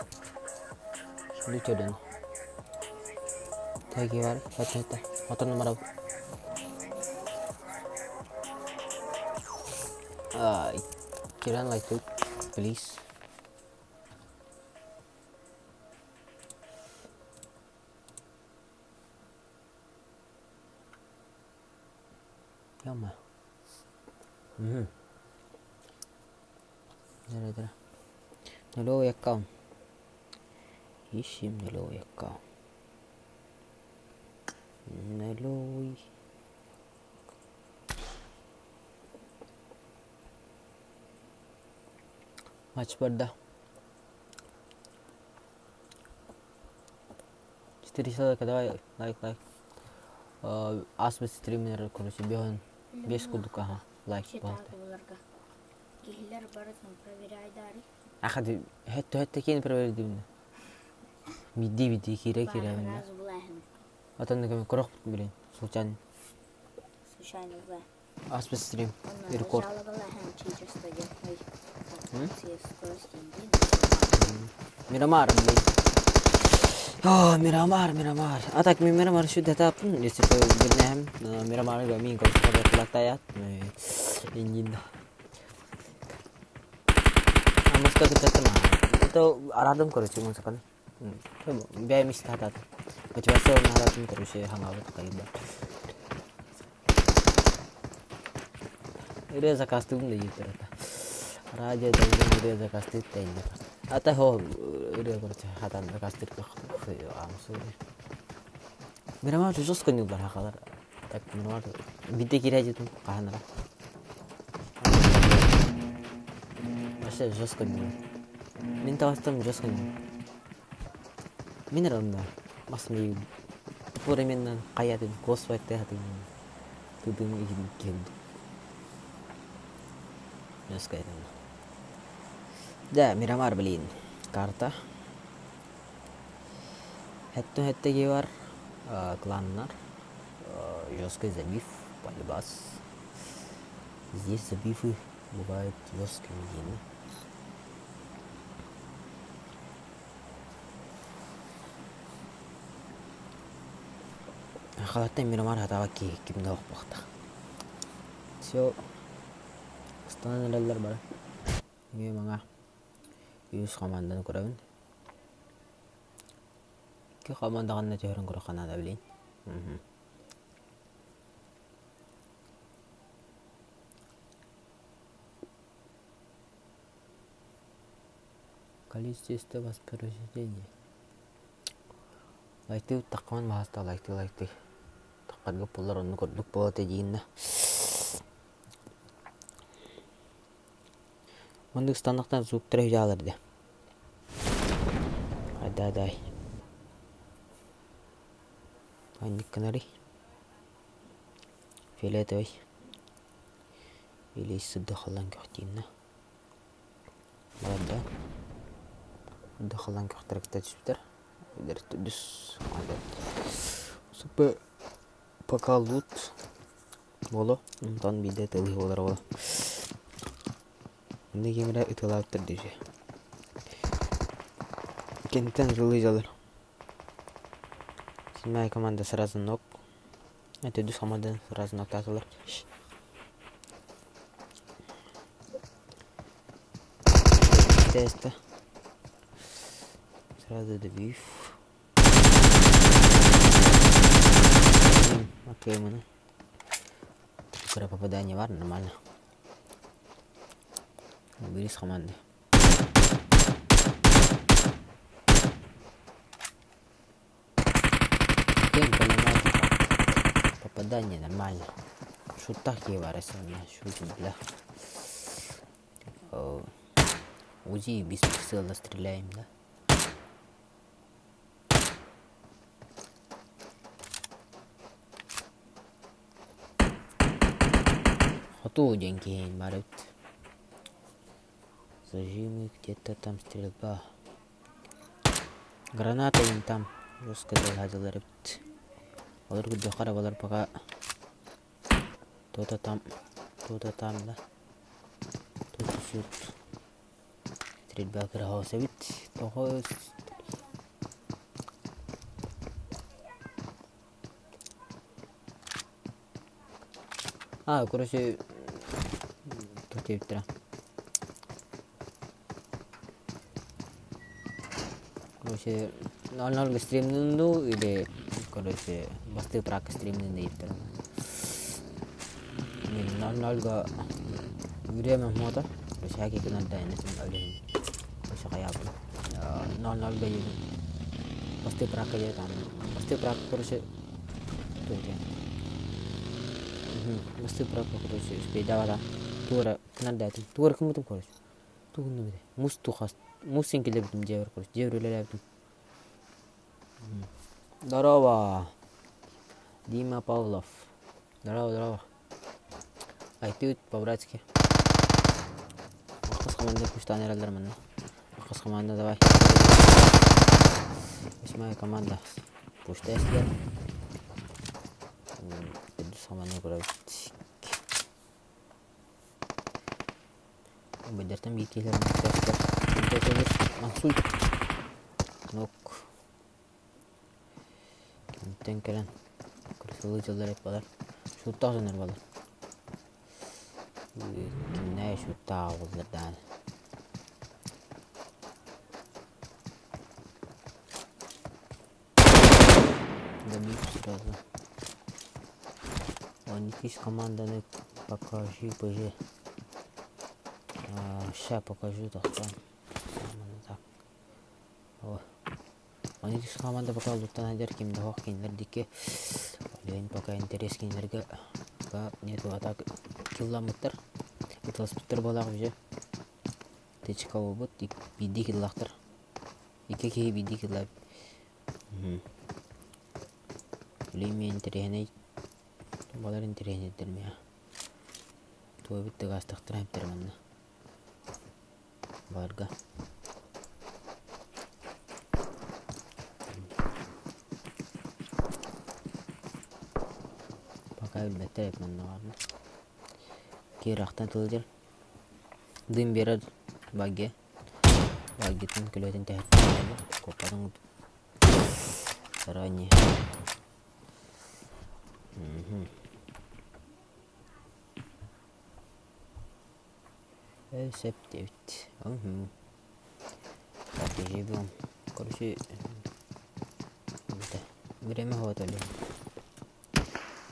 Speaker 1: Сүлү төрдөн. Тagi бар, хэтэ хэтэ. Хотоннон барабыт. Киран лайк please. Яма. Мм. Дара дара. Нулевой аккаунт. Ищем нулевой аккаунт. Нулевой. Матч барда. 4 человека, давай лайк, лайк. Ааспыт стримнер, короче, биһон бес курдук аха лайк
Speaker 2: Считака буларга. Киһилэр барытын проверяйдаары.
Speaker 1: Аха хөттө хөттө киин провердибин. Бидди бидди кире кире.
Speaker 2: Сразу булаһын.
Speaker 1: Отон көмө көрөх билин случайно.
Speaker 2: Случайно була.
Speaker 1: Ааспыт стрим рекорд. Мирамар, блядь. О, Мирамар, Мирамар. А так мен Мирамар шүдэтаппын, если билнэһэм Мирамары мин көрсө иннин. Амуска кытаттым. Это арадым, короче, музыканы. Бэйэм истэ Мотивация наадатын, короче, хаҥаабыт хайда. Ырыа заказтыыбын да диэбиттэр это. Радио дойдум ырыа заказтыыр да Ата хо ырыа короче хатан заказтыыр Мирамар жестко ньыллар хахалар. Так Мирамар биирдэ киирэ дьитим хаһанара. Вообще жестко ньыллар. Мин таҕыстым жестко ньыллар. Мин эрэ онно мас миигин временно хайатын косвайтай хатыҥын тыдым иһин киһи Жестко Да, Мирамар, блин, карта. Хэттэ-хэттэ бар кланнар. Жесткий забив, полюбас. Здесь забивы бывают жесткими. Халаттан Мирамар хатаба киһи ким да охпохтах. Все, ыстанан эрэллэр бары. Үө маҥа үс команданы көрөбүн. Икки команда ханна түһэрин көрөххө наада билин. Количество воспроизведений. Лайктыы таххаман баһаста лайктыы лайктыы. Таххарга пуллар оннук ордук буолата дииннэ. Маннык станоктан звуктара үдьаалар дэ. Айда-дай. Анник гынарый. Фиолетовый. Или сырдык халлан көхтииннэ. Барда. Үрдүк халлаан көхтөрө кытта түспүттэр. Төрдүс Супер пока лут буолуо. Онтон биирдэ тылыы буолар буолуо. Инде ким эрэ ытыалаабыттар дии. Кэнтэн сылдьаллар. Седьмая команда сразу ног. Төрдүс команда сразу ноктаатылар. Теста. Сразу добив. Окей, мы. Кыра попадание бар, нормально. Вырез команды. Окей, понимаю. Попадание нормально. Шутах баар шутим, бля. УЗИ без прицела стреляем, да? Хоту диэн киһи баар эбит. Зажимы где-то там стрельба. Граната им там жестко дылар эбит. Олор көрдөххө эрэ балар пока то-то там, то-то там да. Тут суут стрельба кыраһабас эбит. Тоҕо А, короче, туох диэбиттэрэ Короче, ноль-нольга стримнын дуу или, короче, бастыы пракка стримнын диэбиттэрэ. Ноль-нольга время мото, короче, хаки гынан да энэтин өлүһүн короче хайаабын. Ноль-нольга бастыы пракка диэт бастыы пракка короче туох диэн бастыы пракка короче успейдаабата туора гынардаатым туора гыммытым короче тугуннум этэ муус тухас муус син киллэрбитим дьиэбэр короче дьиэбэр үлэлээбитим Здорово Дима Павлов здорово здорово Айтыыт по-братски Хас команда кустаан эрэллэр манна Хас команда давай Восьмая команда пустая сидят Төрдүс команда көрөбүт Убайдартан биир киһилэрин Мансуй Нок Кимтэн кэлэн крысылыы дьыллар эт балар Шуттаах дьоннор балар Кимнээ шуттаах оҕолор даҕаны Добить сразу. Никис команданы покажи быһы. Ща покажу тохтоон. Так. Оникис команда пока луттан айдар ким да хоох кинилэр диэки Блин, пока интерес кинилэргэ пока нету а так килламмыттар. Ыталаспыттар буолаах уже. Течка буолбут биирдии киллаахтар. Икки киһи биирдии киллаабыт. Билигин интэриэһинэй балар интэриэһинэйдэр миэхэ. Туойбут дакаастахтара эбиттэр манна. Баларга. Пока билбэттэр эбит манна баарына. Киэр ахтан сылдьар. Дым биэрэр багги. Баггитын көлөтүн тэһэртэн куоппатын заранее. Сөп диэбит. Так, живем. Короче, это время хватали.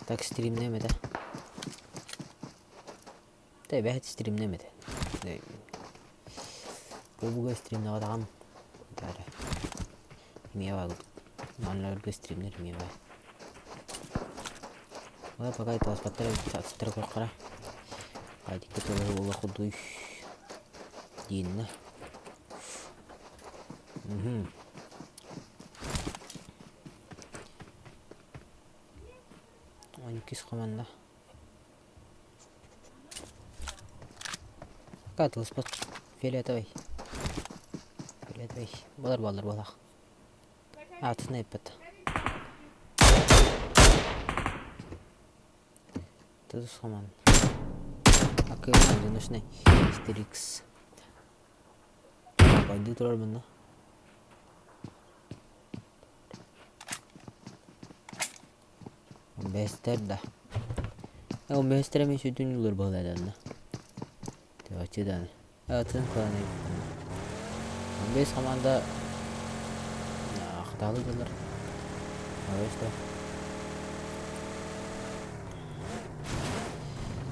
Speaker 1: Так, стримнем это. Тэ бэһэт стримнэм этэ. Буга стримнэҕэтэҕим баара. Эмиэ баар маннарга стримнэр эмиэ баар. Ой, пока ытаспаттар эбит көрөххөрө. Адикка тылы була худуй дииннэ. Мгм. Иккис команда. Катылыспыт фиолетовый. Фиолетовый. Болар буоллар буолах. Аатын эппит. Тудус коман. Акыыман одиночный 4X. Пойду турар мынна. Бэстэр да. Ол бэстэр эмиэ сүтүн ылар быһыылаах Чахчы даҕаны. Атын кылаан Бэс хамаанда хатаалы дьыллар.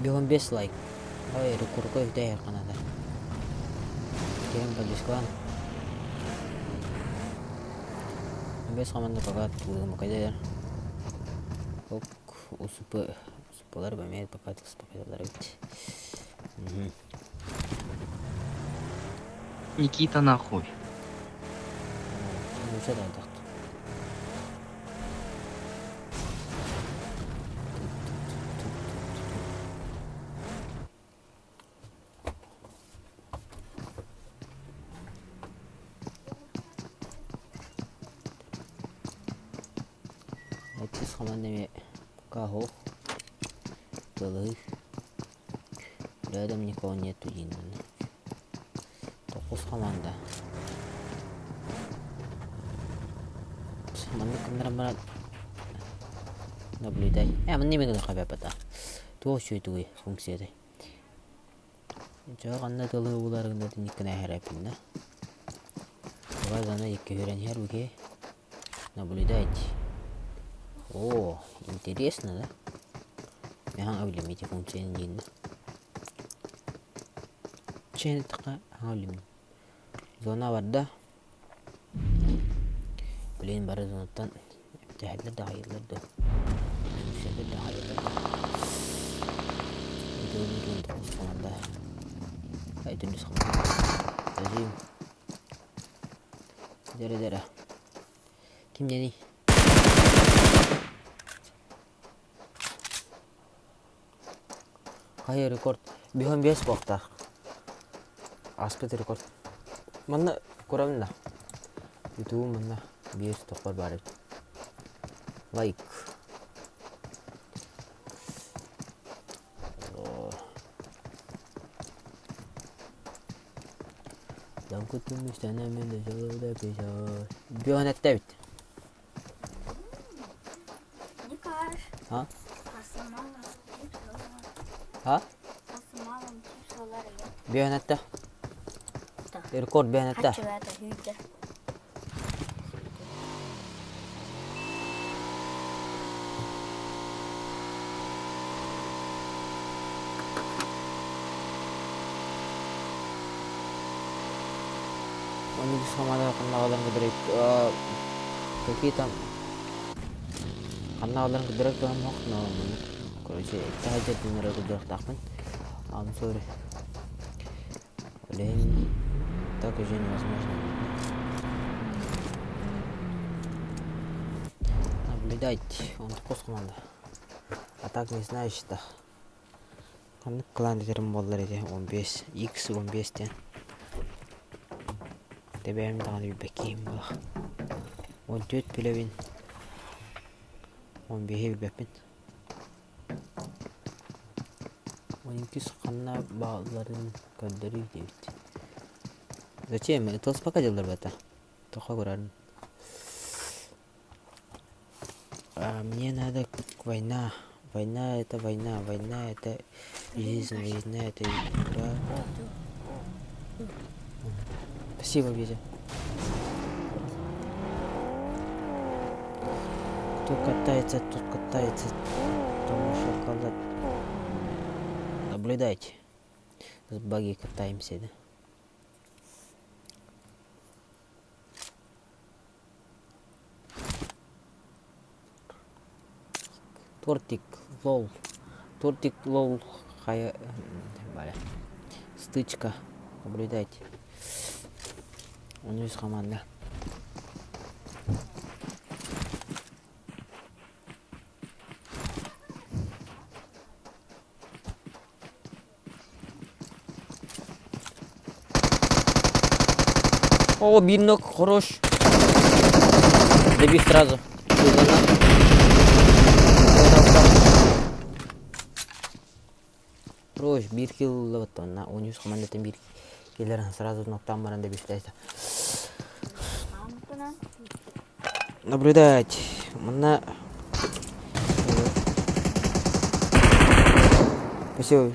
Speaker 1: Биһон бес лайк. Ой, рекордка үтэй канада. Кем подискалан. Бес хамаанда пока тулугум кайдайдар. Ок, усупы Суппалар эмиэ пока тыспакайлар эбит.
Speaker 3: Никита нахуй.
Speaker 1: Нууча да алдахт. Иккис хамаанда эмиэ Каһу тылы рядом никого нету диэн Тохус хамаанда Маннык гыннаран баран наблюдай. Э, манны эмиэ гына хабыаппата. Туох үчүгэй тугуй функциятай. Дьэ ханна тылы булар гына тинниккин эһэрэппин да. Давай икки үрэн иһэр уге. Наблюдать. О, интересно, да? Механ өвлемите функцияны диин да. Чен така өлүм. Зона барда. Блин, бары зонаттан тэһэллэр да хайыллар да. Сүсэллэр да хайыллар да. Итин команда. Айтын команда. Зажим. Дэрэ дэрэ. Ким диэний? Хайа рекорд биһон биэс буолуохтаах. Ааспыт рекорд. Манна көрөбүн да. Ютубум манна биэс тохпор баар эбит. Лайк. Бүөн эттэ эбит. А? А? Бүөн этте. Рекорд бүөн этте. Какие там ханна көрдөрөр кыһаммах, но короче таһырдьа түннэрэ көрдөрүөхтаахпын. I'm sorry. Блин, так уже невозможно. Наблюдать. Он токус команда. А так не знаю что. Ханнык клан дэтэрим буоллар ити 15 X 15 диэн. Тэбээм даҕаны билбэккиим буолах. 14 билэбин. 15-и билбэппин. 12 ханна баалларын көрдөрүү диэбит. Зачем? Это пока делалар бата. Тоха көрөрүн. А мне надо война. Война это война, война это жизнь, война это игра. Спасибо, Витя. Кто катается, тот катается. Тому шоколад. Наблюдайте. С баги катаемся, да? Тортик лол. Тортик лол хайа Валя. Стычка. Наблюдайте. Үс команда. О, бинок хорош. Добив сразу. Хорош, биир килл ылла он үс командатын биир киллерин сразу ноктан баран добивтайса. Наблюдать. Манна. Спасибо.
Speaker 2: И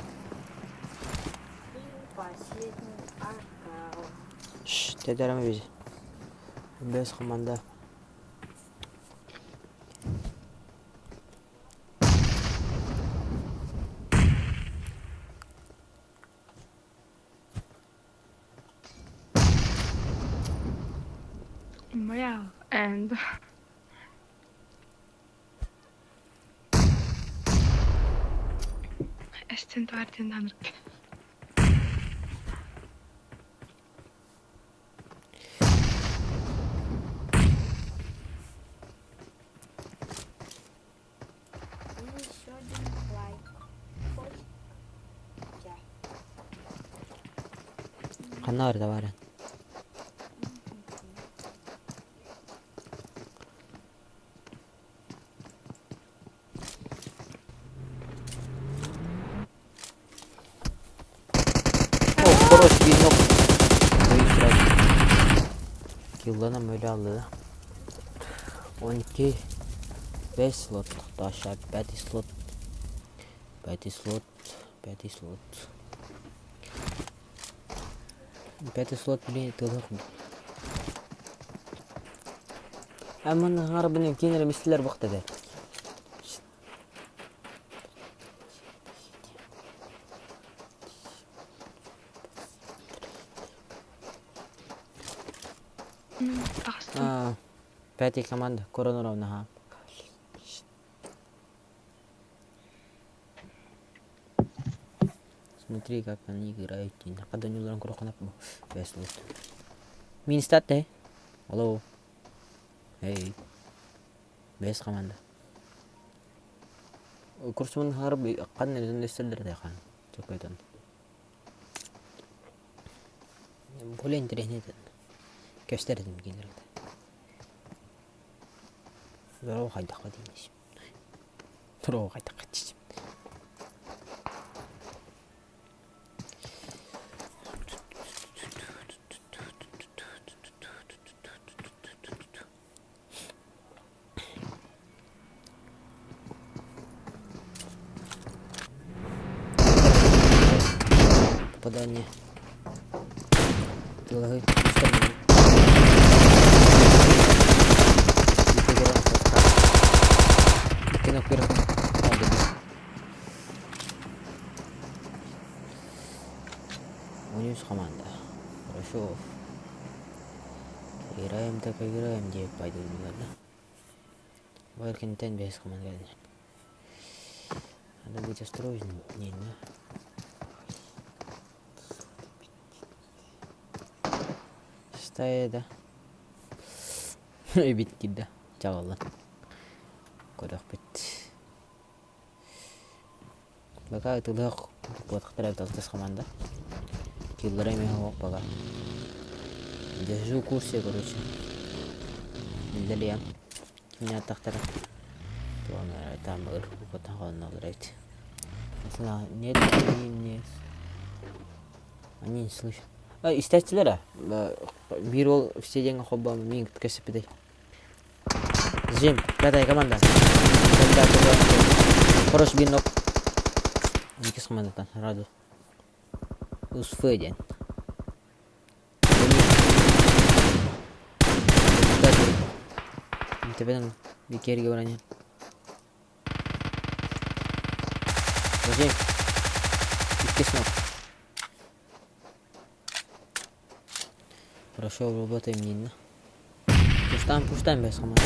Speaker 2: последний аккаунт.
Speaker 1: Шш, тэдэрем биз. Бэс команда.
Speaker 3: Well, and Эстен Твардин
Speaker 2: И еще один лайк. Хоть я.
Speaker 1: Ханна барда баар О, хорош винок. Килланам өлө аллыга. 12 5 слот Даша 5 слот 5 слот 5 слот Пятый слот блин тылых Аман харбын кинер мистилер бухта де. Пятый команда Короновна. Смотри, как они играют. Когда не уларан көрөххүнэ Бэс лут. Мин стат Алло. Эй. Бэс команда. Курсумун харб ханна истэллэр хаан. Чокойтон. Более интереснее кэпсэтэр этим кинилэргэ. Здорово хайдахха диэн Здорово хайдахха диэн. Попадание. Тылаһый Униус команда. Хорошо. Играем так играем диэбит байдыллар да. Бу эркинтэн бэһис команда кэллэ. Надо быть осторожнее, да? Стая да. Эбит киирдэ. Чаҕыллан. Көрүөхпүт. Пока ытылыах куотахтара эбит алтыс команда. Киллара эмиэ суох пока. Держу курсе, короче. Биллэриэм. Кимнээх аттахтара. Там ыр эбит. Нет, не Они не слышат. Истээччилэр биир уол все диэҥҥэ холбоон миигин кытта кэпсэппитэй. Зим, пятая команда. Хорош бинок. Иккис командаттан сразу. Усфы диэн. Төбөнөн бикерге баран иһэн. Зим. Иккис ног. Хорошо, работаем Нина. Пуштаем, пуштаем без команды.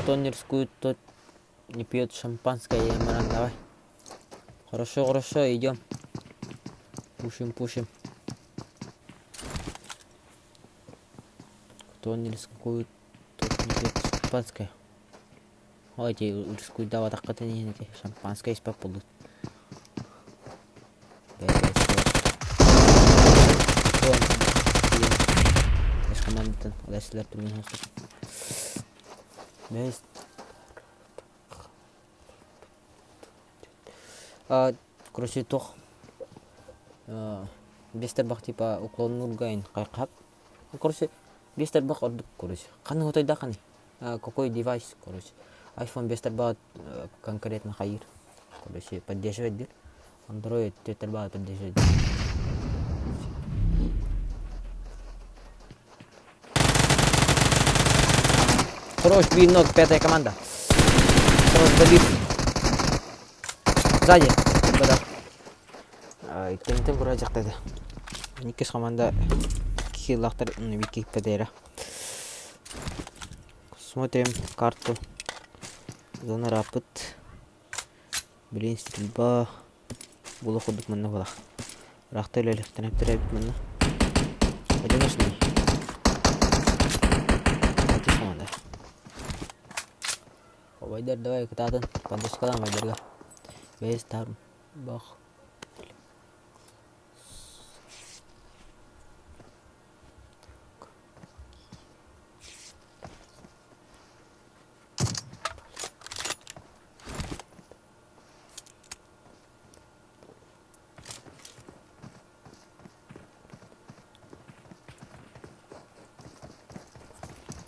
Speaker 1: Кто не рискует, тот не пьет шампанское, Ямаран, давай. Хорошо, хорошо, идем. Пушим, пушим. Кто не рискует, тот не пьет шампанское. Ой, эти рискуйдаабатаххытын иһин ити шампанское испэт буоллут. Бэс командатын Олесилэр түргэн Бэс короче туох биэс тарбах типа уклоннуурга ин хайхап короче биэс тарбах ордук короче ханнык утайдааххыный какой девайс короче. iPhone 5 тарбаҕа конкретно хайыыр. Короче, поддерживать диир. Android 4 тарбаҕа поддерживать диир. Хорош, биир ног, пятая команда. Хорош, добив. Сзади. Да-да. Иккинтэн кура дьахтады. Иккис команда киллахтар Википедера. Смотрим карту. Зона рапыт. Блин, стрельба. Була курдук манна буолар. Ыраахта үлэлэхтэрин эбит манна. Одиночный. Команда. Обайдар давай кытаатын. Поддержкалаан обайдарга. Бэйэс бах.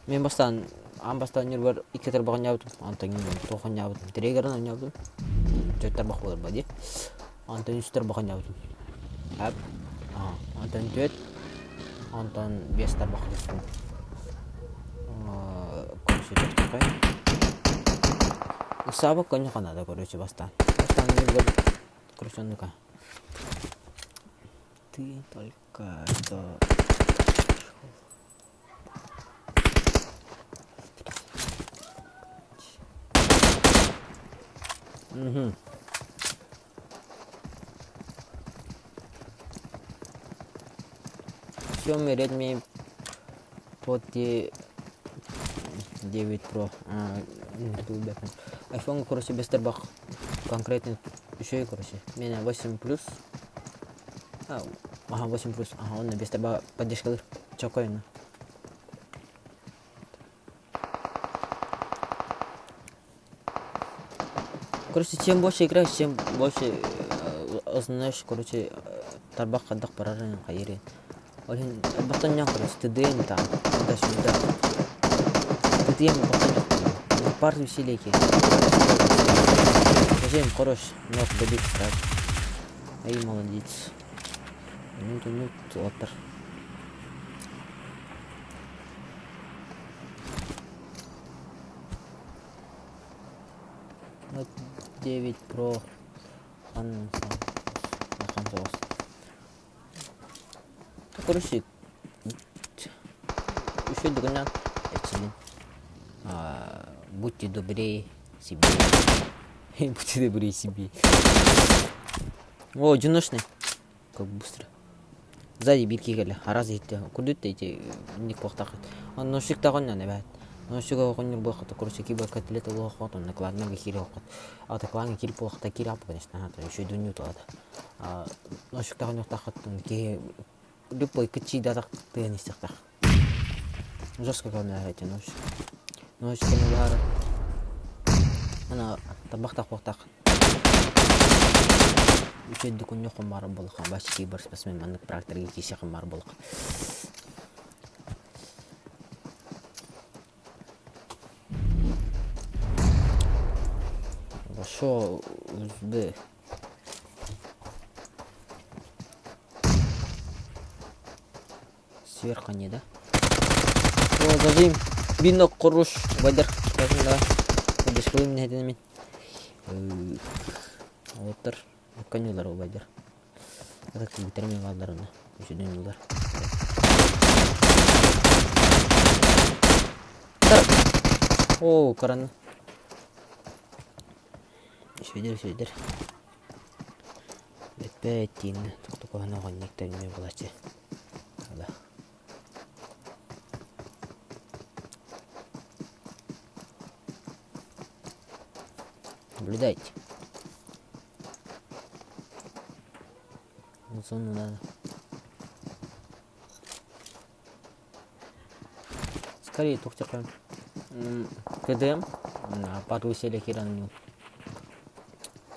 Speaker 1: Мин бастаан аан бастаан ньурбар икки тарбах оонньообутум, онтон туох оонньообутум, триггерын оонньообутум, түөрт тарбах буолар дии. Онтон үс тарбах оонньообутум. Ап, онтон түөрт, онтон биэс тарбах түстүм. Короче, такой. Ыксаабыт көнньү ханада, короче, бастаан. Бастаан ньурбар, короче, оннука. Ты только что Угу. Xiaomi Redmi Pod 9 Pro iPhone короче без тарбах конкретно үчүгэй короче миэнэ 8 плюс ага 8 плюс ага онно без тарбах поддержкалыыр чокой онно Короче, чем больше играешь, чем больше узнаешь, короче, тарбах хайдах барарын хайырын. Ол иһин элбэхтэн короче, ТДМ там, туда-сюда. ТДМ элбэхтэн пар веселейки. Зачем хорош, ног добить сразу. Ай, молодец. Ну, ну, отыр. Note 9 Pro улахан соҕус. Короче, үчүгэй дугунан эрчиллин. Будьте добрее себе. Будьте добрее себе. О, одиночный. Как быстро. Сзади биир киһи кэллэ, араас иһиттэ, курдут да ити инник куохтааххыт. Онно носик-таҕын эбээт. Носик оҕонньор буолхата, короче, киба котлет олоххот, онно кладнарга киирэ оххот. Ата клаҥҥа киирip буолхата киирэ аппа, конечно, аата үчүгэй туолата. Носик-таҕын охтааххыт киһи любой кыччыйдатах тыан истэхтэх. Жестко көрүнэр эти носик. Носик кэмэ баара. Ана табахтах буохтаах. Үчүгэйдик унньуоххун баар буоллахха, бачча киберспортсмен маннык практорга киирсиэххин баар буоллахха. Хорошо, узбы. Сверху не, да? О, зажим. Бинок куруш. Вайдер. Давай. Подешкалым не мин. Оттар. Конюлар убайдар. Это кибитермен бааллар онно. Үсүдүн О, караны. Үсүдер, үсүдер. Бэппэ тииннэ тохтокоһоно оҕонньук тэҥҥэ булаччы. Наблюдайте. Зону надо. Скорее тухтякаем. КДМ пару веселья киранню.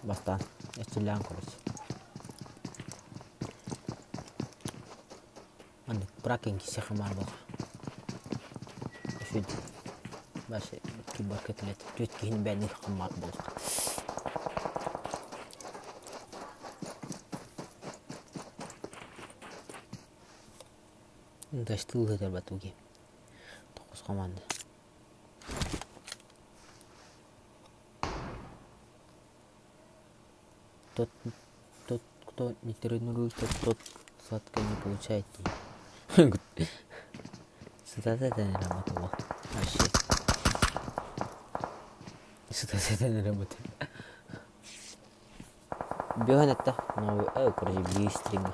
Speaker 1: Бастаан. Эстиллян короче. Маннык бракин киһиэхэ баар буолла. Үчүгэй. Башы. Киборг этилет түөрт киһини бэйэни хаммаат буолуох. Дастыл ыытар батуги. Тоҕус команда. Тот, тот, кто не тренируется, тот сладко не получает. Цитата это не работала. Вообще. Цитата это не работает. Бөһөн этте. Новый, э, короче, биир стримҥэ.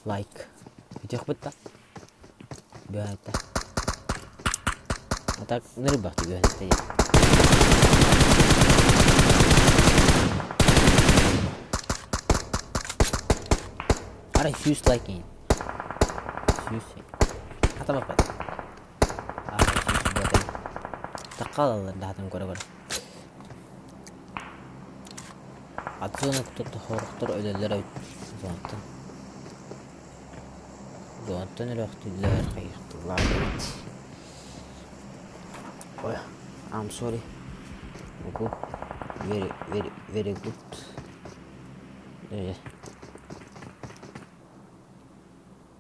Speaker 1: Лайк. Бүтүөхпүт да. Бөһөн этте. А так нырбахты бөһөн этте диэн. Арай 100 лайк иһин. 100 Хатамаппат. Арай 100 буотай. Таққалалар даһатын көрө-көрө. Атын хорохтор өлөллөр эбит зонаттан. Зонаттан өлөөхтүүллэр хайыахтыллар эбит. Ой, I'm sorry. Good. Very, very, very good. Э.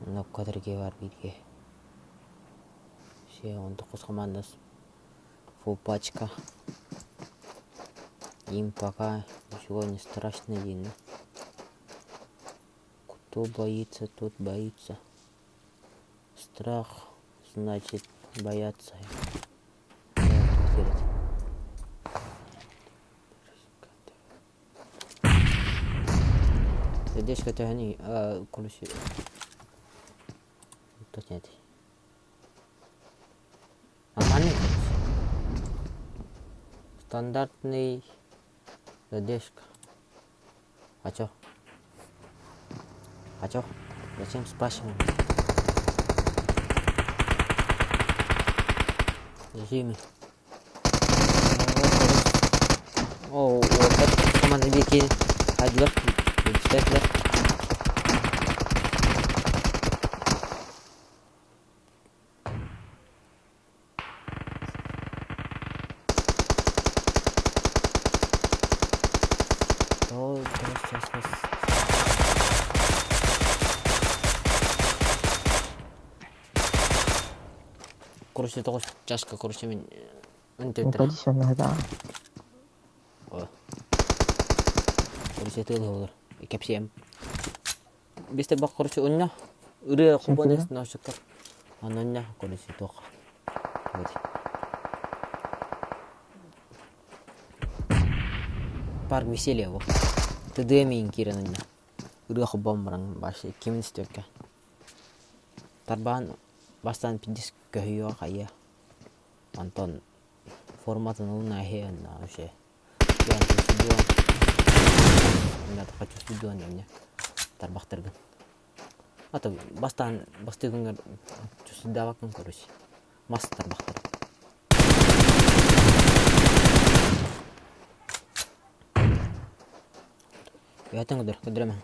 Speaker 1: Нокко бар бииргэ. Все, 19 командас. Фу, пачка. Им пока ничего не страшно видно. Кто боится, тот боится. Страх значит бояться. Задержка төһөнүй короче точно этэй Нормальный Стандартный задержка. А чё? А чё? Зачем спрашиваем? Зачем? О, вот команда биир хайдылар, билсэтилэр. Короче, тоҕус чашка, короче, мин Короче, тыал олор. Кэпсиэм. Бистэ бак короче унна ырыа хубанес носукар. Ананна короче туох. Вот. Парк веселья во. ТДМ киирэн анна. Ырыа хоббон баран баш кимин истиэккэ. Тарбаан бастаан пиздец көһүйүө хайа. Онтон форматын ылына иһиэн вообще. Хочу эмне тарбахтаргын. А то бастаан бастыгыңар чувствуйдаабаккын короче. Мас тарбахтар. Үөтэн көдөр, көдөрөмө.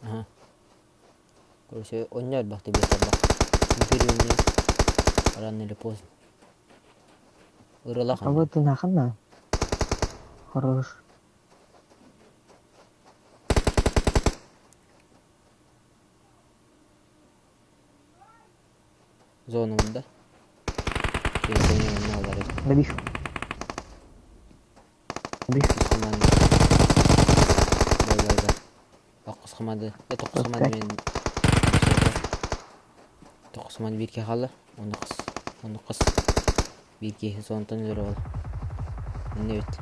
Speaker 1: Аха. Короче, онньо элбэхтик биэртэрбэх. Империяны рано или поздно. Ырылах
Speaker 4: А вот и нахана. Хорош.
Speaker 1: Зона да?
Speaker 4: Добих. Добих.
Speaker 1: Токус хамады. Токус хамады мен Токус хамады биир киһи хаалла. Уонна қыс. Уонна қыс. Биир киһи зонтан өлөр ол. Инне эбит.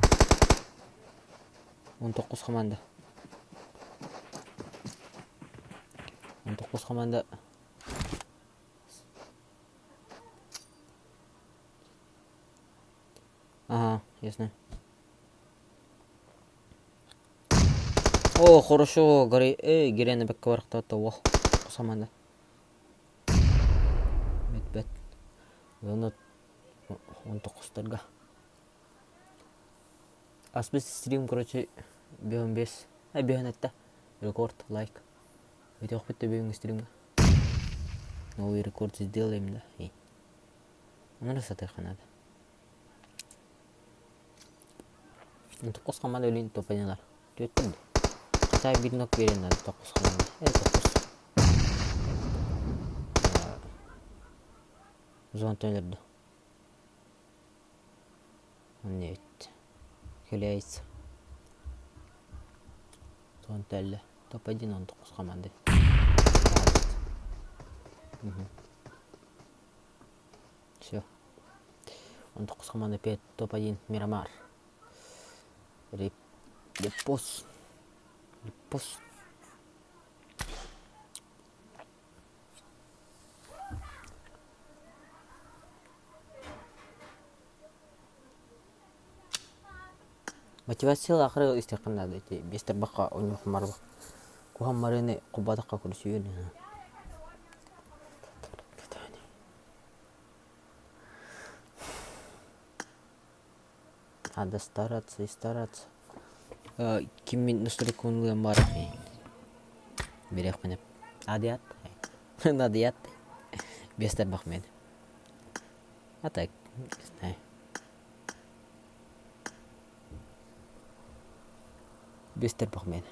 Speaker 1: 19 команда. 19 команда. Ага, ясно. О, хорошо, гори, эй, гирене бэккэ барахтаата уол. Саманда. Бэт-бэт. Оны 19-тарга. Аспис стрим, короче, 5 5. А, 5 этте. Рекорд, лайк. Өтөхпүт да бүгүҥҥү стримҥа. Новый рекорд сделаем да. И. Ону сатыахха наада. Токкус хамаанда өлүүн топанялар. Түөттүм да. Хотя биир нок биэрэн наада токкус хамаанда. Э токкус. Зонтан өлөрдө. Нет. Хиляется. Зонта өллө. Топ-1 19 команды. Угу. Все. 19 команда 5 топ-1 Мирамар. Репост. Репост. Мотивация акыры истиэххин наада ити биэс тарбахха унньуох марбах куһан марыыны кубатахха көрүсүйүөн Надо стараться и стараться. Ким мин настройкабын ылыан баҕарар Бириэхпин Надыйаат Надыйаат Биэс тарбах миэнэ А так, не знаю. Биэс тарбах миэнэ.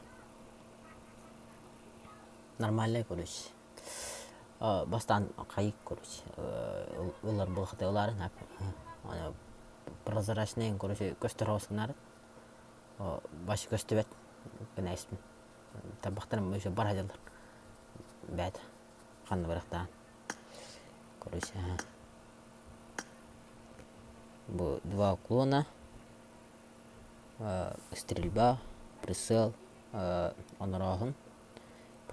Speaker 1: Нормальный короче. Бастаан хайык короче ылар буолахта ылаарын прозрачный короче көстөр оҕус башы көстүбэт гына тарбахтарым еще бар сылдьаллар бэт ханна барыахтаан короче бу два уклона стрельба прицел онорооһун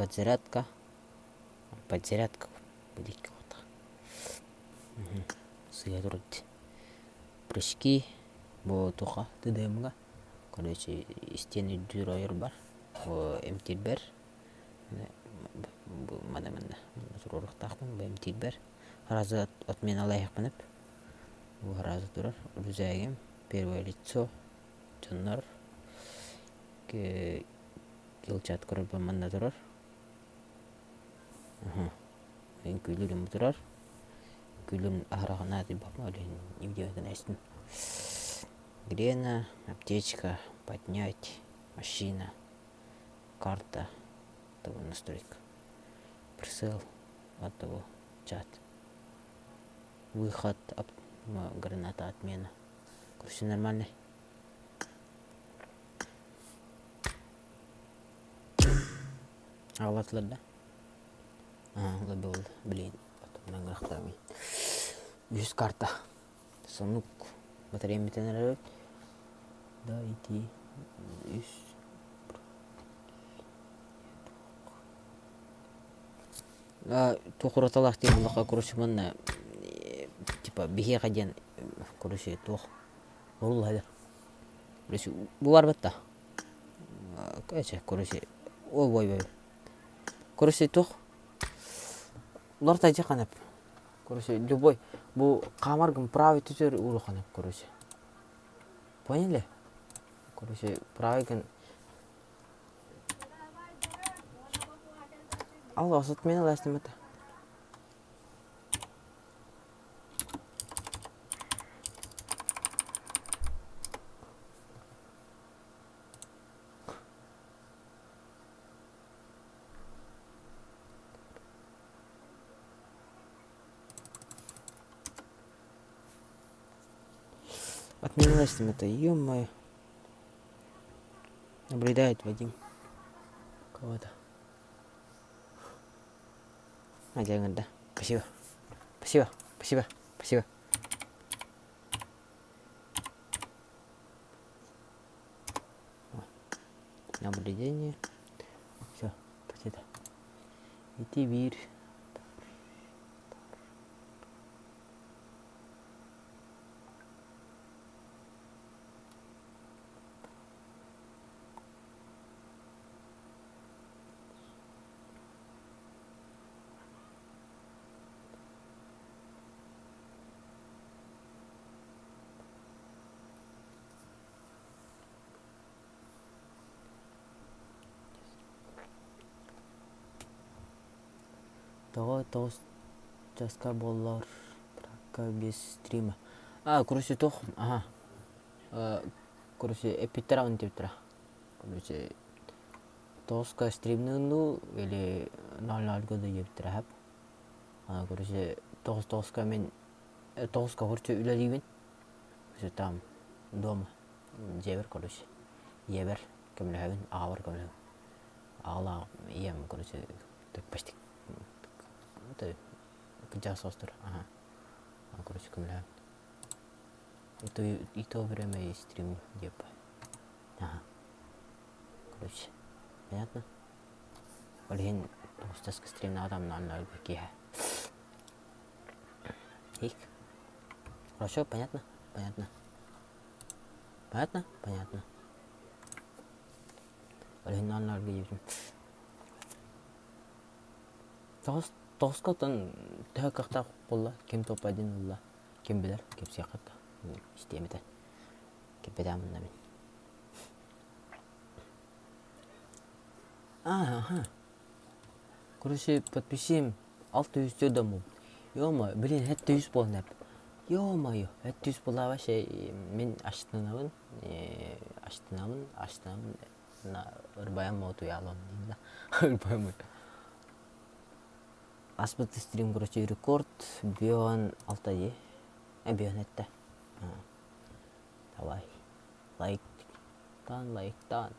Speaker 1: подзарядка подзарядка сыыйа турар дии прыжки бу туха ТДМ-га короче истиэн үрдүүр ойор бар бу эмтиирбэр бу маны манна туруоруохтаахпын бу эмтиирбэр сразу отмена ылайыахпын эп бу сразу турар рюкзагым первое лицо дьоннор килчат көрөрбөр манна турар Үҥкүүлүүрүм турар. Үҥкүүлүүрүм аһара наадыйбаппын ол иһин видеотун эстим. Грена, аптечка, поднять, машина, карта, того настройка, прицел, от того чат, выход, граната, отмена. Все нормально. Аҕалатылар да Был блин Үһүс карта Сонук батареям бүтэн эрэр эбит Да ити үс туох ураталаах диэн буллахха короче манна типа биһиэхэ диэн короче туох уруулаһар короче бу барбат да короче ой ой ой Короче, туох Лорта дьэ Короче, любой бу хаамаргын правый түтөр урухан короче. Поняли? Короче, правый гын Алло, отмена ластым это. Отменилось там это, ё-моё. Наблюдает Вадим кого-то. А, да. Спасибо. Спасибо. Спасибо. Спасибо. Наблюдение. Все, это. Ити биир. Тоҕо тоҕус часка буоллар пракка без стрима. А, короче, туох, ага. Короче, эппиттэрэ он диэбиттэрэ. Короче, тоҕуска стримныын дуу или ноль нольга дуу диэбиттэрэ сөп. Короче, тоҕус тоҕуска мин тоҕуска короче үлэлиибин. Короче, там дома дьиэбэр короче ийэбэр көмөлөһөбүн, аҕабар көмөлөһөбүн. Аҕалаах ийэм короче почти кырдьаҕас соҕустар ага короче көмөлөһөн и то время и стрим деп ага короче понятно ол иһин тоҕустаска стримнаатам ноль киэһэ Ик. Хорошо, понятно? Понятно. Понятно? Понятно. Ол иһин ноль нольга диэбитим. Тоҕус тоҕуска оттон төһө кыахтаах буолла, ким топ-один ылла, ким билэр, кэпсиэххит да, истиэм этэ. Кэппэтэҕим мин. Ага. Короче, подпиши 600 дому. Ё-моё, блин, 700 буолан эп. Ё-моё, 700 буолла вообще мин астынабын, астынабын, астынабын ырбайан утуйаалам да ырбайан Аспыт стрим короче рекорд бион алта дии бион этте давай лайктан лайктан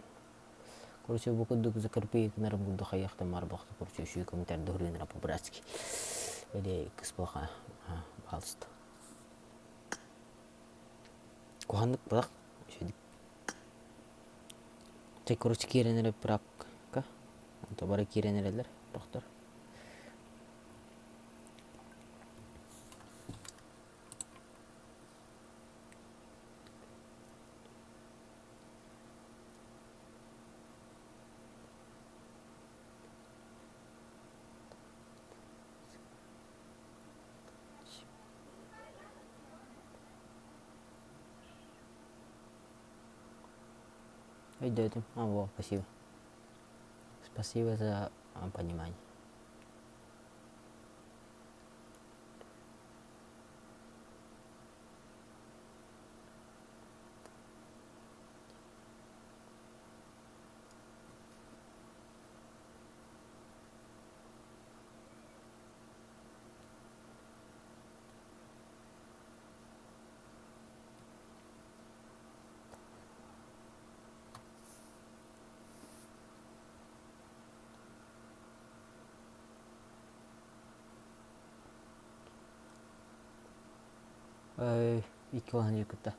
Speaker 1: короче бу курдук закрепи гынарым курдук хайыахтан барбахта короче үчүгэй комментарий дуһуруйнара по-братски или кыспаха пожалуйста куханнык бах Чэ, короче, киирэн эрэ пракка. Онто бары киирэн эрэллэр, тохтор. Өйдөөтүм. А, во, спасибо. Спасибо за понимание. Икки уон кытта.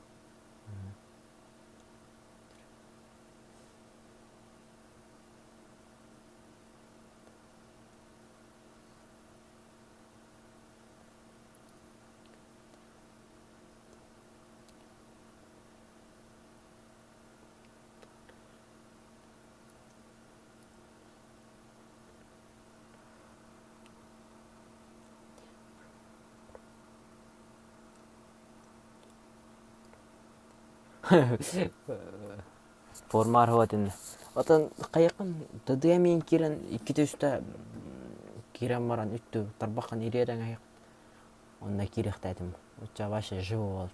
Speaker 1: Форма арһыбатын. Отон хайакын тыдыа миин киирэн иккитэ үстэ киирэн баран үттү тарбаххын ириэрэҥ айах Онно киириэхтээтим. Оччо вообще живо буол.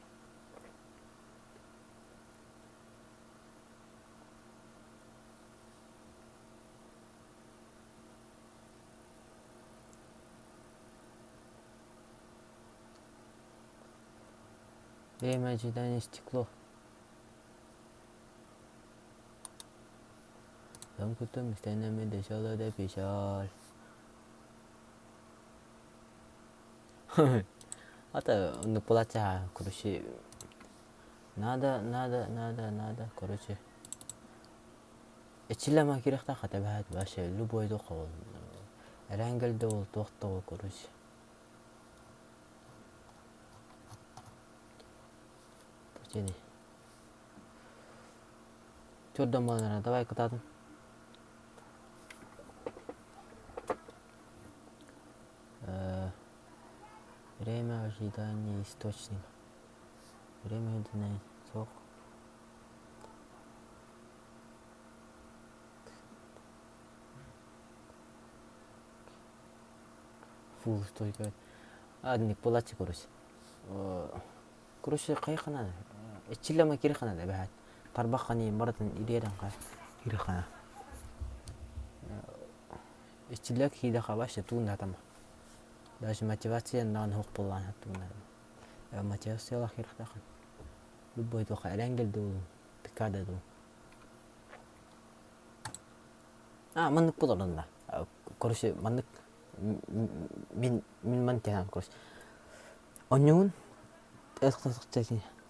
Speaker 1: Время ожидания стекло. Замкнутым стенами дышала да печаль. Это ну платя, короче, надо, надо, надо, надо, короче. Эчилема кирэхтэ хатабаат вообще любой туох ол эрэнгэл да ол туох да ол короче. Тени. Төрдөн буолан давай кытаатын. Время ожидания источника. Время ожидания суох. Фу, стойка. Адник буолааччы короче. Короче, хайхана иччилэма кирхана да бэһэт. Тарбах хани барытын ириэрэн хай кирхана. Иччилэк хиидэхэ вообще тууннатама. Даже мотивация наан хук буоллаан тууннатама. Мотивациялах кирхтахан. Любой туха эрэнгел дуу, пикада дуу. А, маннык буолар Короче, маннык мин мин ман тэһэн короче. Онньугун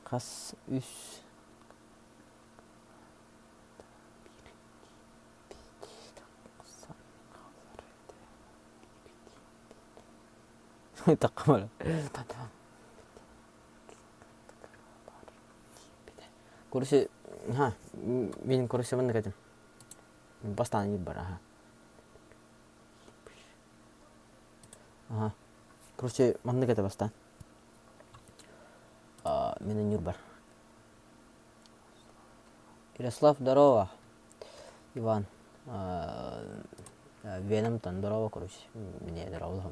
Speaker 1: хас үс Короче, ха, мин короче маннык этим. Бастаан бар, аха. Аха. Короче, маннык этэ бастаан. Мин Ньурбар. Ярослав, здорово. Иван. Венамтан здорово, короче. Мне здорово.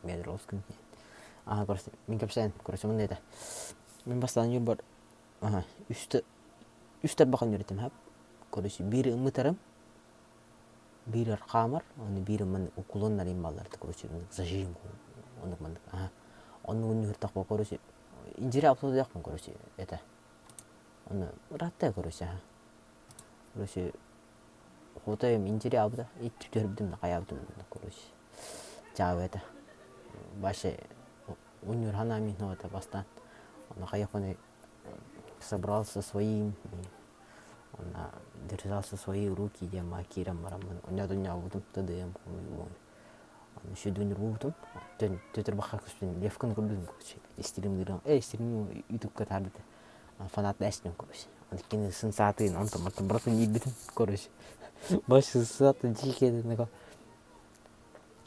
Speaker 1: Мне здорово Ага, короче, мин кэпсээн, короче, маннык этэ. Мин бастаан Ньурбар, ага, үстэ үс тарбахан үөрэтим, хап. Короче, биир ымытарым, биир хаамар, уонна биир маннык уклон нарыйан бааллар, короче, зажим оннук маннык, аха. Оннук үннүһүртахпа, короче, инжире обслуживаахпын, короче, это. Онно ыраатта, короче, аха. Короче, хотойум инжире албыта, ит түһэрбитим да хайаабытым, короче, чаабы это. Вообще, унньур ханаа мин это бастаан. Онно хайахпын собрался своим Онно держался свои руки диэн маа киирэн бараммын онньоотунньообутум тыдыйым хомуйбун ону сүдүн урбутум төтөр-бахха көспүн Левканы көрбүтүм короче истиримдирим э истирим ютубка таардыта фанат эстим короче оны кини сын саатын онтон мартан барытын иирбитим короче баш саатын дьиикедин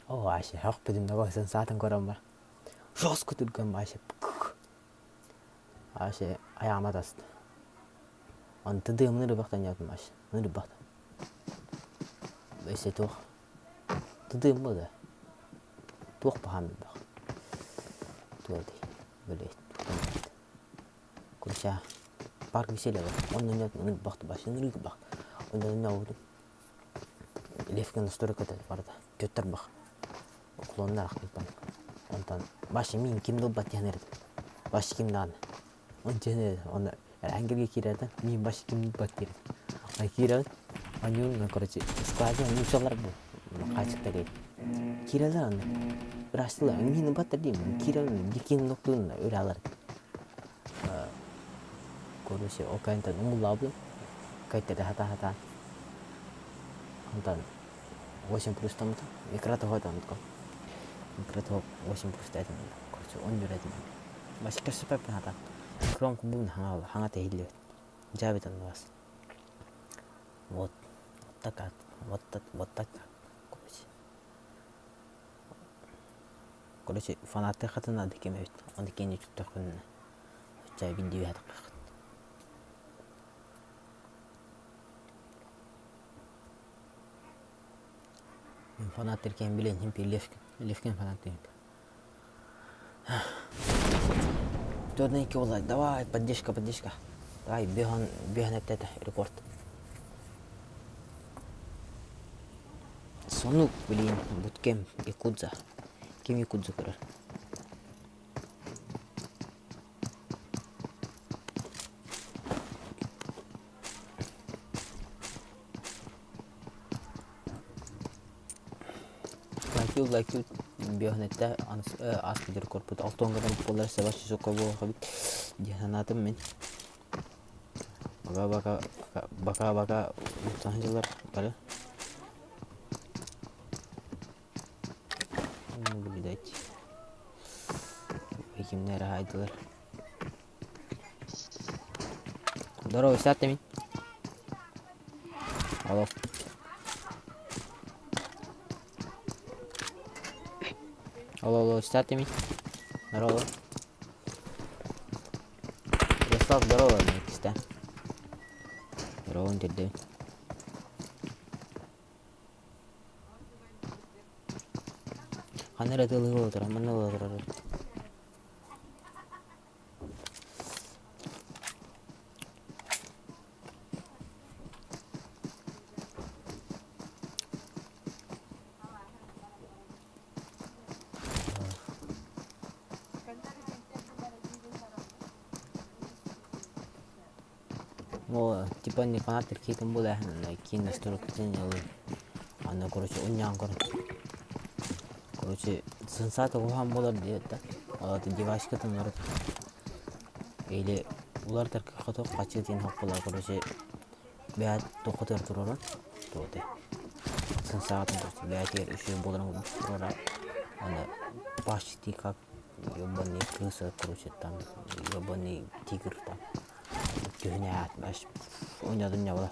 Speaker 1: о аше хахпытым наго сын саатын көрөн бар жестко түргөн аше Аше айаама таста. Онтон тыамын ырыбахтан ньаатым аш. Ырыбахтан. Өссө туох. Тыдыым да. Туох баһаам элбэх. Туох дии. Блять. Курча. Парк веселья бар. Онно ньаатым ырыбахты баш. Ырыбах. Онно ньаабытым. Левкин настройката барда. Төттөр бах. Уклоннар ахтыппан. Онтон баш мин ким да ылбат диэн эрдим. Баш ким даҕаны. Онтон оны ангелге киирэрдим. Мин баш ким ылбат диир. Ай киирэбин. Онньуун короче складе нуучалар бу. Хаачыкта диир. Киирэллэр онно. Ыраастылар. Мин ылбаттар диим. Киирэбин дикин локтуун ыраалар. Короче, ол кэнниттэн умуллаабытым. Кайтары хата-хатаан. Онтон 8 плюс таммытым. Икра того таммытым. Икра того 8 плюс этим. Короче, он этим. Басика супер хата. Кром кубун хаҥа хаҥа тэһиллибит. Дьаабит анныбас. Вот. Вот так вот так вот так короче. Короче, фанаты хатына дикем эбит. Оны кени түттөхпүнэ. Чай видео хатыккахыт. Фанаттар кем билен химпи Левкин. Левкин фанат дейм. Төрден буолла. Давай, поддержка, поддержка. Давай, бехан, бехан эттете, рекорд. Сонук, блин, буткем, якудза. Ким якудза көрөр? Лайкил, лайкил, биохнетте ааспыт рекордпут алтон грамм буолар саба сисокко буолуох эбит дии санаатым мин. Бака бака бака бака сылдьаллар бары. Наблюдать. Кимнэр аһайдылар. Здорово, сядь мин. Алло. Алло, алло, сядь мин. Здорово. Ярослав, здорово, киста. Здорово, терде. Ханна эрэ тыалыһы буола турар, манна буола турар эбит. О, типа не фанат киитин булааһын киин настройкатын ылыы. Аны короче унньаан көрөн. Короче, сенсация улахан буолар диэт да. Ол девайскытын уларыт. Или уларытар кыахха хаччы диэн хоппулар короче бэйэт тохотор турарын туоты. Сенсатын короче бэйэтигэр үчүгэй буоларын турара. Аны почти как ебаный крыса короче там ебаный тигр там. Түһүнэ оонньоотун ньабала.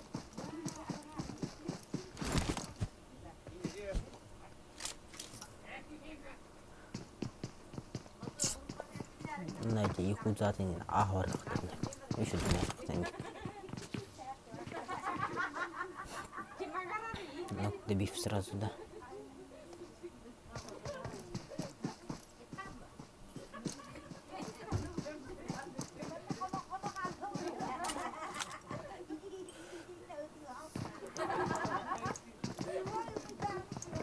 Speaker 1: Знаете, якудзатын аһар Ну, добив сразу, да?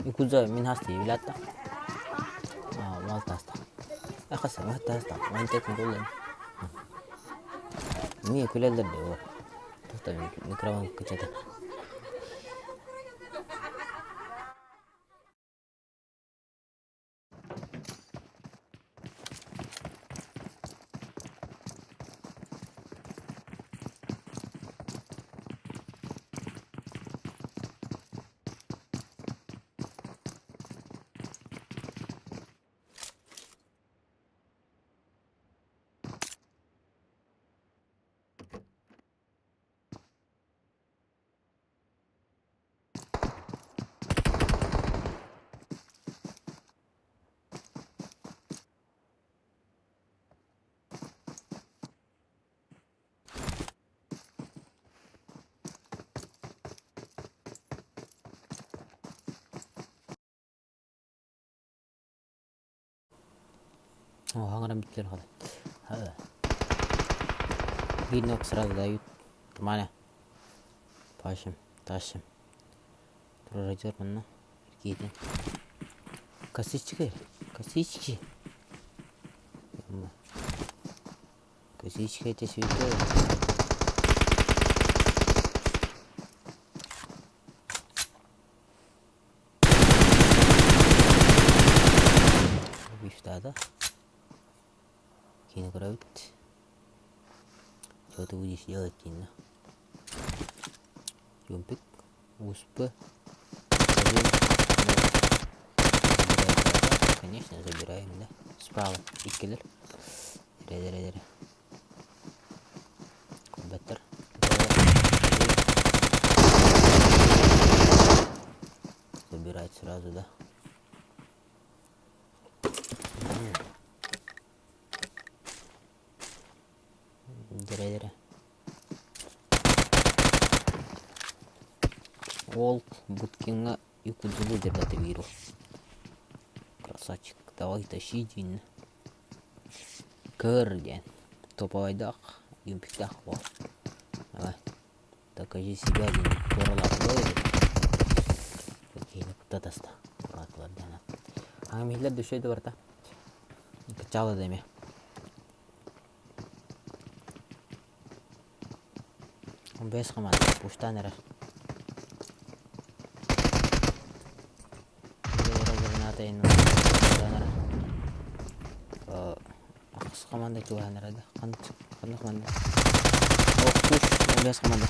Speaker 1: Якудза мин хаста билатта. Малта хаста. Эхаса махта хаста. Мантет буллен. Мие күлэллэр да ол. Тоқта микрофон кычата. Хаҥаран бүттүлэр хата. Биир ног сразу дают. Нормально. Тащим, тащим. Турар манна. Киитин. Косички, косички. Косичка это святое. Бифтаата. Киини көрөбүт. Что ты будешь делать диинна. Юмпик, УСП, Конечно, забираем, да? Справа иккилер. Эре, эре, эре. Көрбөттөр. Забирать сразу, да? Дерелere. Ол Буткинга Якудзулу деп биир Красавчик. Давай тащи диин. Көр диэн. Топовайдаах, юмпиктаах буол. Давай. Докажи себя диэн туоралаатылар Киһини кытта таста. Туораатылар диэн. Аҥа миһилэр дүшөйдө барта. Кычаала да эмиэ. Бэс хамаан пуштаан эрэр. Ахыс команда чугаһаан эрэ да. Ханнык команда? Ох, пуш, бэс команда.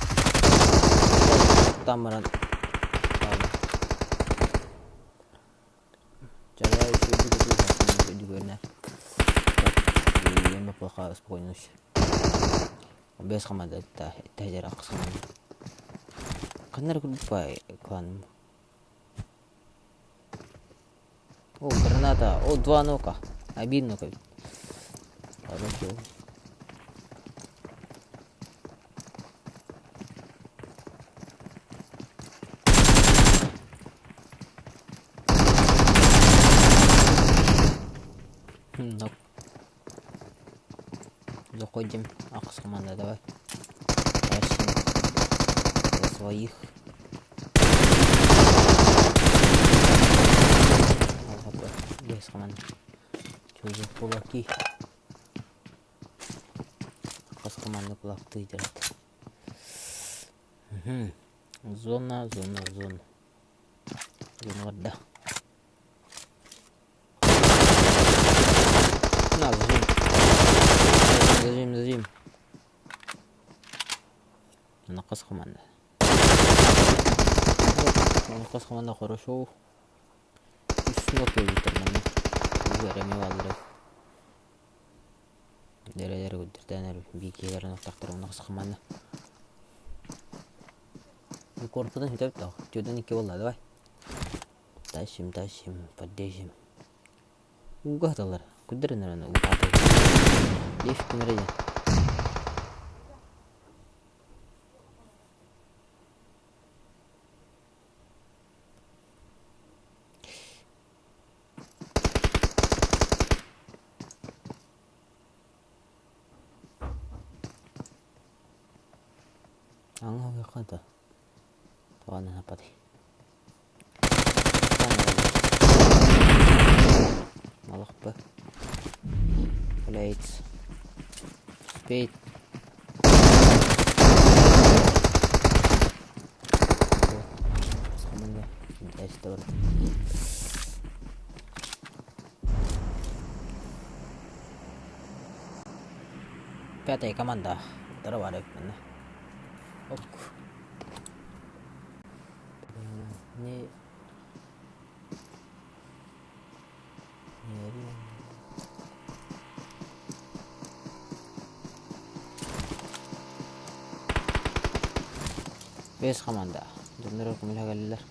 Speaker 1: Там баран. Чарай үчүгэй плохо спокойно Бэс команда тэһдэр ахыс команда. Ханна эрэ көрбүт баай кланым. О, граната. О, два нока. Один нока. Хорошо. Проходим. Ахс команда, давай. Тащим за своих. Без команда. Чужие кулаки. Хас команда кулактыы дьарат. Зона, зона, зона. Зона барда. На, зажим. Зажим, зажим. Хас команда. Хас команда хорошо. Үс нот өлбүттэр манна. Угар эмиэ бааллар эбит. Дэрэлэр үрдүрдээн биикиэлэрин охтохтор уонна хас команда. Корпутун сүтэ бүттэ. Түөртэн икки буолла, давай. Тащим, тащим, поддержим. Ууга сыталлар. Күрдэрин эрэн ууга аталлар. Лифт ким эрэ диэн. Аҥа да Тоҕо нападай. Малахпы. Блядь. Успеет. Пятая команда. Второго манна. Ок. Не Бэс команда. Дьонноро көмөлөһө кэллилэр.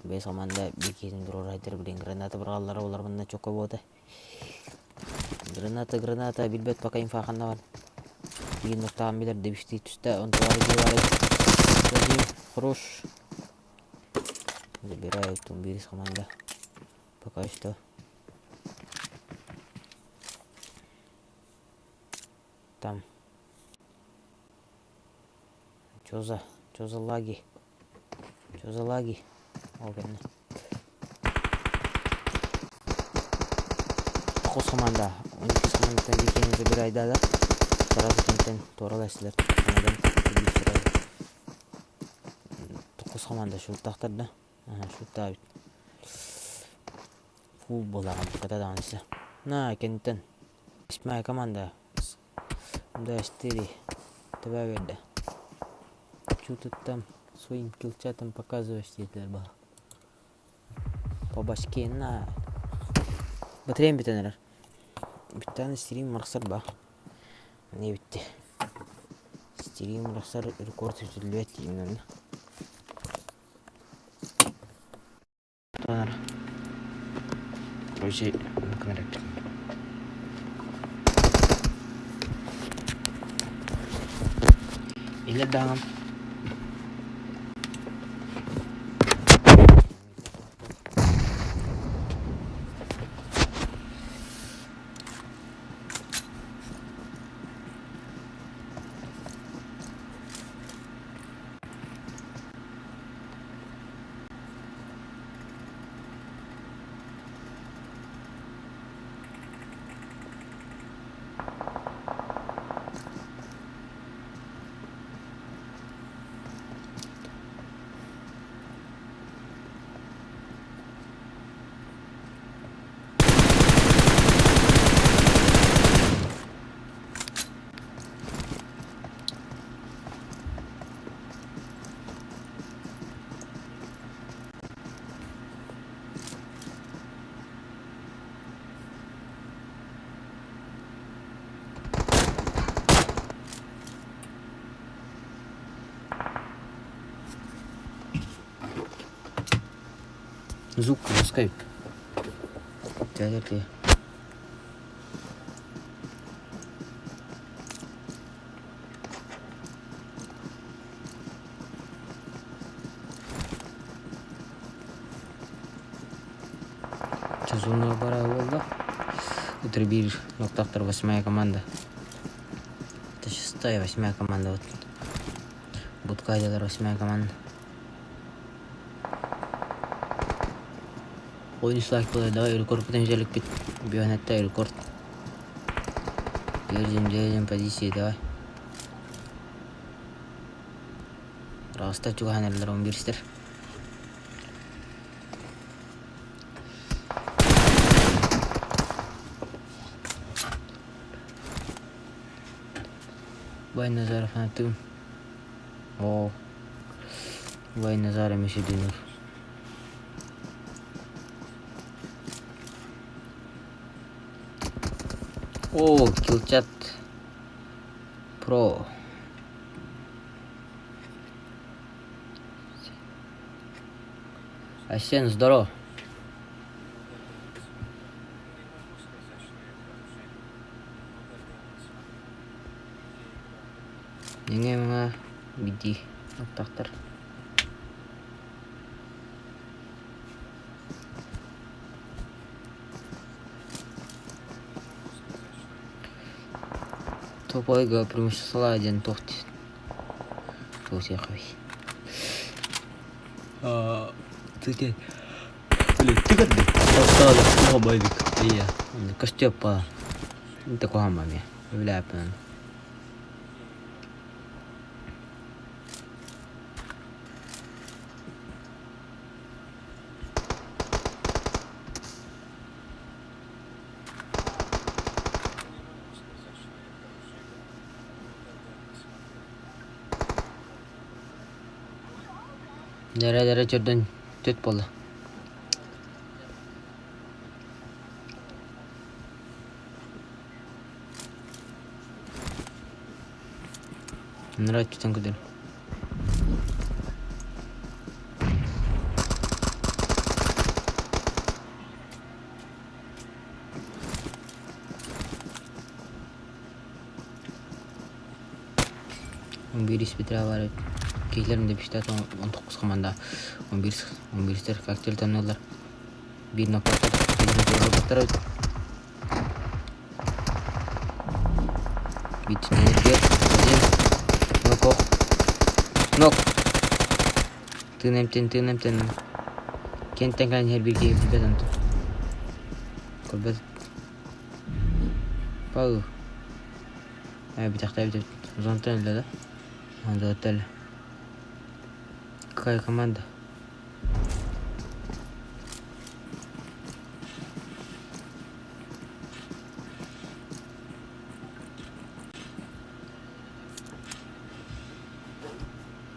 Speaker 1: Бэс команда бикиитин туруорайдыр билин граната бырҕаллара олар манна чокко буота. Граната, граната, билбэт пока инфа ханна бар. Биир нуктаҕын билэр дэбиштии түстэ, онтулары бары. Хорош. Забираю тумбирис команда. Пока что. Там. Чё за, чё за лаги? Чё за лаги? Ол кэннэ. Хос команда. 12 командаттан биир забирай да. Сразу кэнтэн туораластылар. Командан сразу. Хос команда шуттахтар да. Шуттаабыт. Фул буолаҕын туката даҕаны На, кэнтэн. Восьмая команда. Да, четыре. Төбө биэрдэ. Чё ты там своим килчатам показываешь диэтилэр баҕа. По башке на. Батареям бүтэн эрэр. Бүттэҕинэ стрим арахсар ба. Не бүтте. Стрим арахсар рекорд сүтүллүбэт диибин Короче, гына Илэ даҕан Звук пускай. Дядя зонаҕа бара буолла. Утары биир нуктаахтар восьмая команда. Это шестая, восьмая команда вот. Будкайдалар восьмая команда. Ойун лайк буолар, давай рекордпутун үтэликпит. Бионетта рекорд. Держим, держим позиции, давай. Раста чугаһан эрэллэр он биристэр. Бай Назаров анатыым. Оо. Бай Назар эмиэ сүдүнүр. Оо, килчат про. Асен, здорово. Ньиҥэ-мэҥэ битии аттахтар. Топойга преимущество диэн туох туох диэххэй Көстүөппа куһаҕан эмиэ үбүлээппин Дэрэ-дэрэ чөрдөн түт буолла. Нұрат түтін күдір. 11 испитирэ баар эбит. Киһилэрин да бүстээт 19 команда 11 11-тер коктейль таныыллар. Биир нокаутар биир эбит. Биир один нок ох нок тыын эмтэн тыын эмтэн кентэн кэлэн иһэр биир киһи билбэт онтон көрбөт Пау Ээ, бүтэхтээбит эбит. Зонтан өллө да? Зонтан өллө. Какая команда?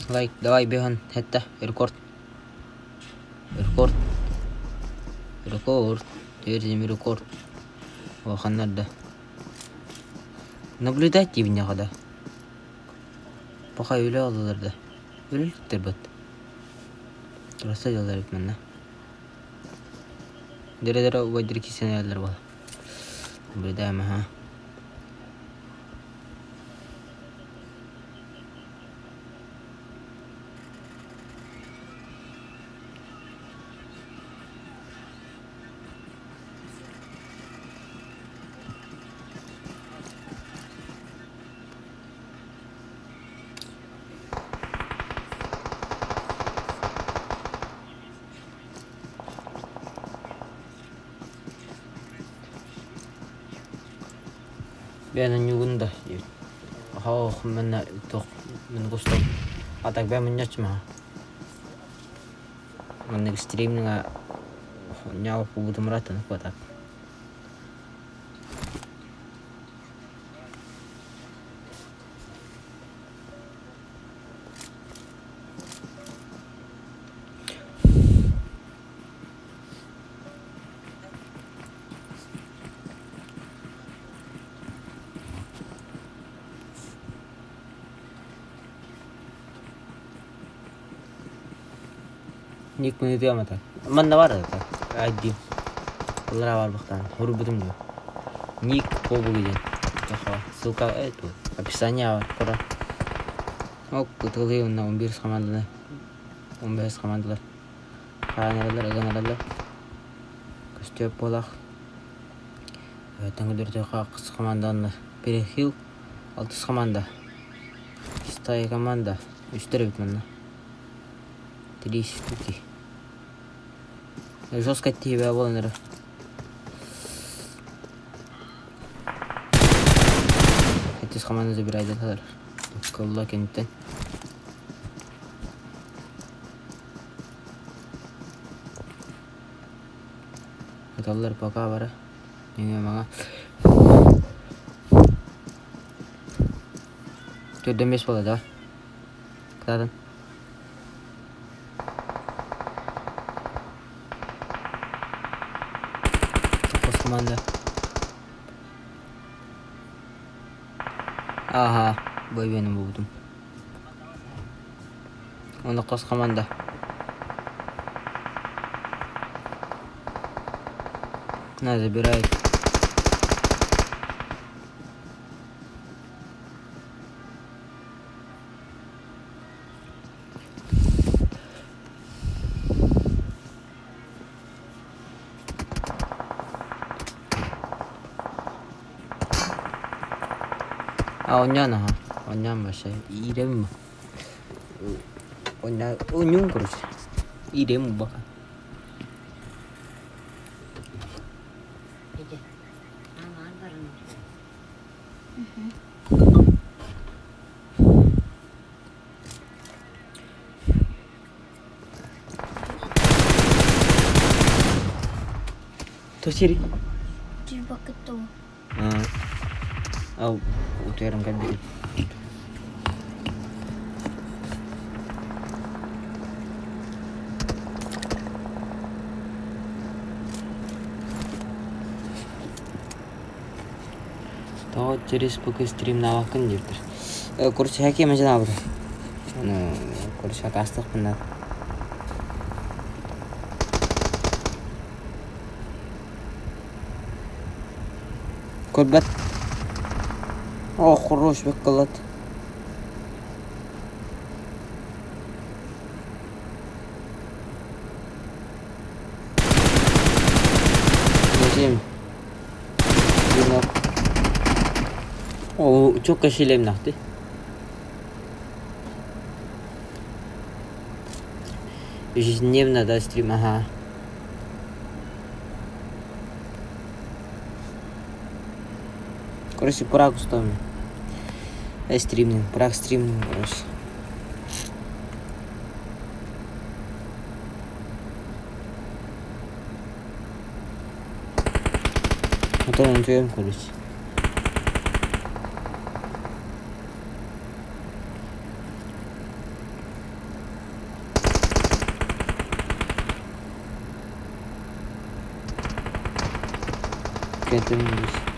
Speaker 1: Лайк, давай бехан, хетта, рекорд. Рекорд. Рекорд. Теперь рекорд. Улаханнар да. Наблюдать диибиннэҕэ да. Пахай үлэ ыллылар да. Үлэлиттэр Просто дьаллар эбит манна. Дэрэ-дэрэ убайдары киирсэн эрэллэр буолла. Наблюдаем, ага. Бэйэн онньуугун да диэбит. Оһох манна туох мин кустум. А так бэйэм мунньааччым аха. Маннык стримҥа ньаабап буолбутум ырааттан куотаат. Ник мыныытыам ата. Манна бар ата. Айдим. Ыллара бар бахтаан. Хоруйбутум дуо. Ник Побугу диэн. Ссылка эту. Описание бар. Кора. Ок, ытылыы уонна 11 команданы. 15 командалар. Хаан эрэллэр, ыган эрэллэр. Көстүө. Түөрт буолаах. Тэҥҥэ ахсыс команда уонна Перехил алтыс команда. Шестая команда. Үстэр эбит манна. Три штуки. Жестко тиһибэ буолан эрэ. Сэттис команда забирает аталар. Кылла кэнниттэн. Ыталлар пока бара. Нөҥүө-маҥа. Төрдөн бэс буола да. Кытаатын. Хос команда. Ааһа, бойбуйаны булбутум. Уонна хос команда. На, забирай. А оонньоон аһа, оонньоон вообще иирэм оонньуум короче иирэм баха. Тосири. Ау, утуйарым кэлбитим. Тоҕо через пока стримнаабаккын диэбиттэр. Короче, хаким дьанаабыта. Ну, короче, акаастыахпын наада. Көрбөт. О, хорош быккалат. Зачем? О, чокка шилемнахты. Ежедневно, да, стрим, ага. Короче, пора устами. Я стримнем, пора стримнем, короче. Потом он короче. Кэтэммит.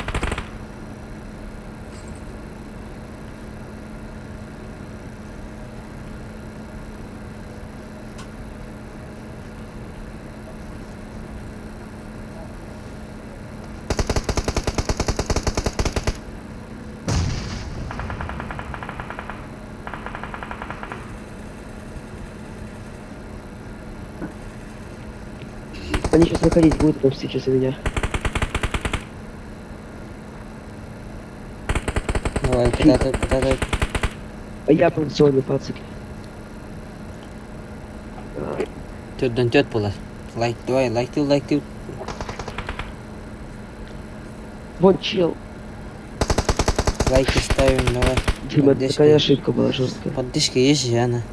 Speaker 4: Они сейчас выходить будут прямо сейчас у меня.
Speaker 1: Давай, куда-то, куда-то.
Speaker 4: А я был в зоне, пацаны.
Speaker 1: Төрдөн төрт буолар. Лайк, давай, лайктыы, лайктыы.
Speaker 4: Вон чел.
Speaker 1: Лайки ставим, давай.
Speaker 4: Дима, это
Speaker 1: Поддержка.
Speaker 4: такая ошибка была жесткая.
Speaker 1: Поддержка есть же, она.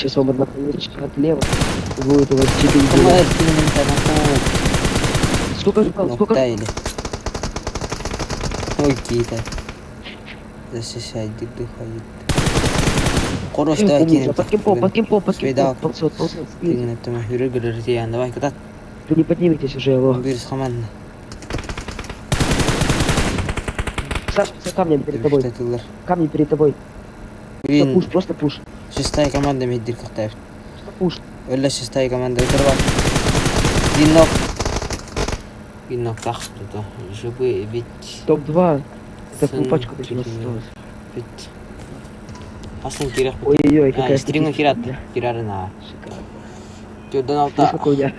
Speaker 4: Сейчас вам одна полосочка отлево. Будет у вас 4
Speaker 1: Помогай, кинем
Speaker 4: Сколько ждал? Сколько?
Speaker 1: Ноктайли. Ой, кита. Защищай, дыхает. Хорош, давай кинем.
Speaker 4: Под кемпом, под кемпом, под
Speaker 1: Свидал.
Speaker 4: кемпом. Ползет, ползет.
Speaker 1: Давай, куда?
Speaker 4: Вы не подниметесь уже, алло.
Speaker 1: Бир команда.
Speaker 4: Саша, за камнем перед тобой. Камни перед тобой. Просто
Speaker 1: Блин,
Speaker 4: пуш, просто пуш.
Speaker 1: шестая команда меддир кахтаев.
Speaker 4: Просто пуш.
Speaker 1: Өлө шестая команда өтөр Динок. Динок тахты. Жыбы бит.
Speaker 4: Топ-2. Это
Speaker 1: Сын
Speaker 4: пачка у нас
Speaker 1: чуть не-
Speaker 4: осталась.
Speaker 1: Бит. Хастан киириэхпит?
Speaker 4: Ой-ой-ой,
Speaker 1: А,
Speaker 4: какая
Speaker 1: стримҥа
Speaker 4: статистика.
Speaker 1: киират,
Speaker 4: Бля.
Speaker 1: киирарын аа.
Speaker 4: Шикарно.
Speaker 1: Төрдөн
Speaker 4: Смотри,
Speaker 1: алта.
Speaker 4: сколько у меня.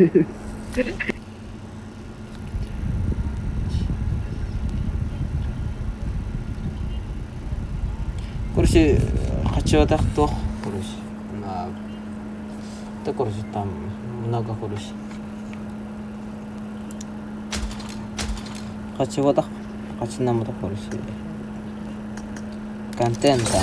Speaker 1: Короче, хачыбатах туох, короче, на... Да, короче, там много, короче. Хачыбатах, хачынаматах, короче. Контент там.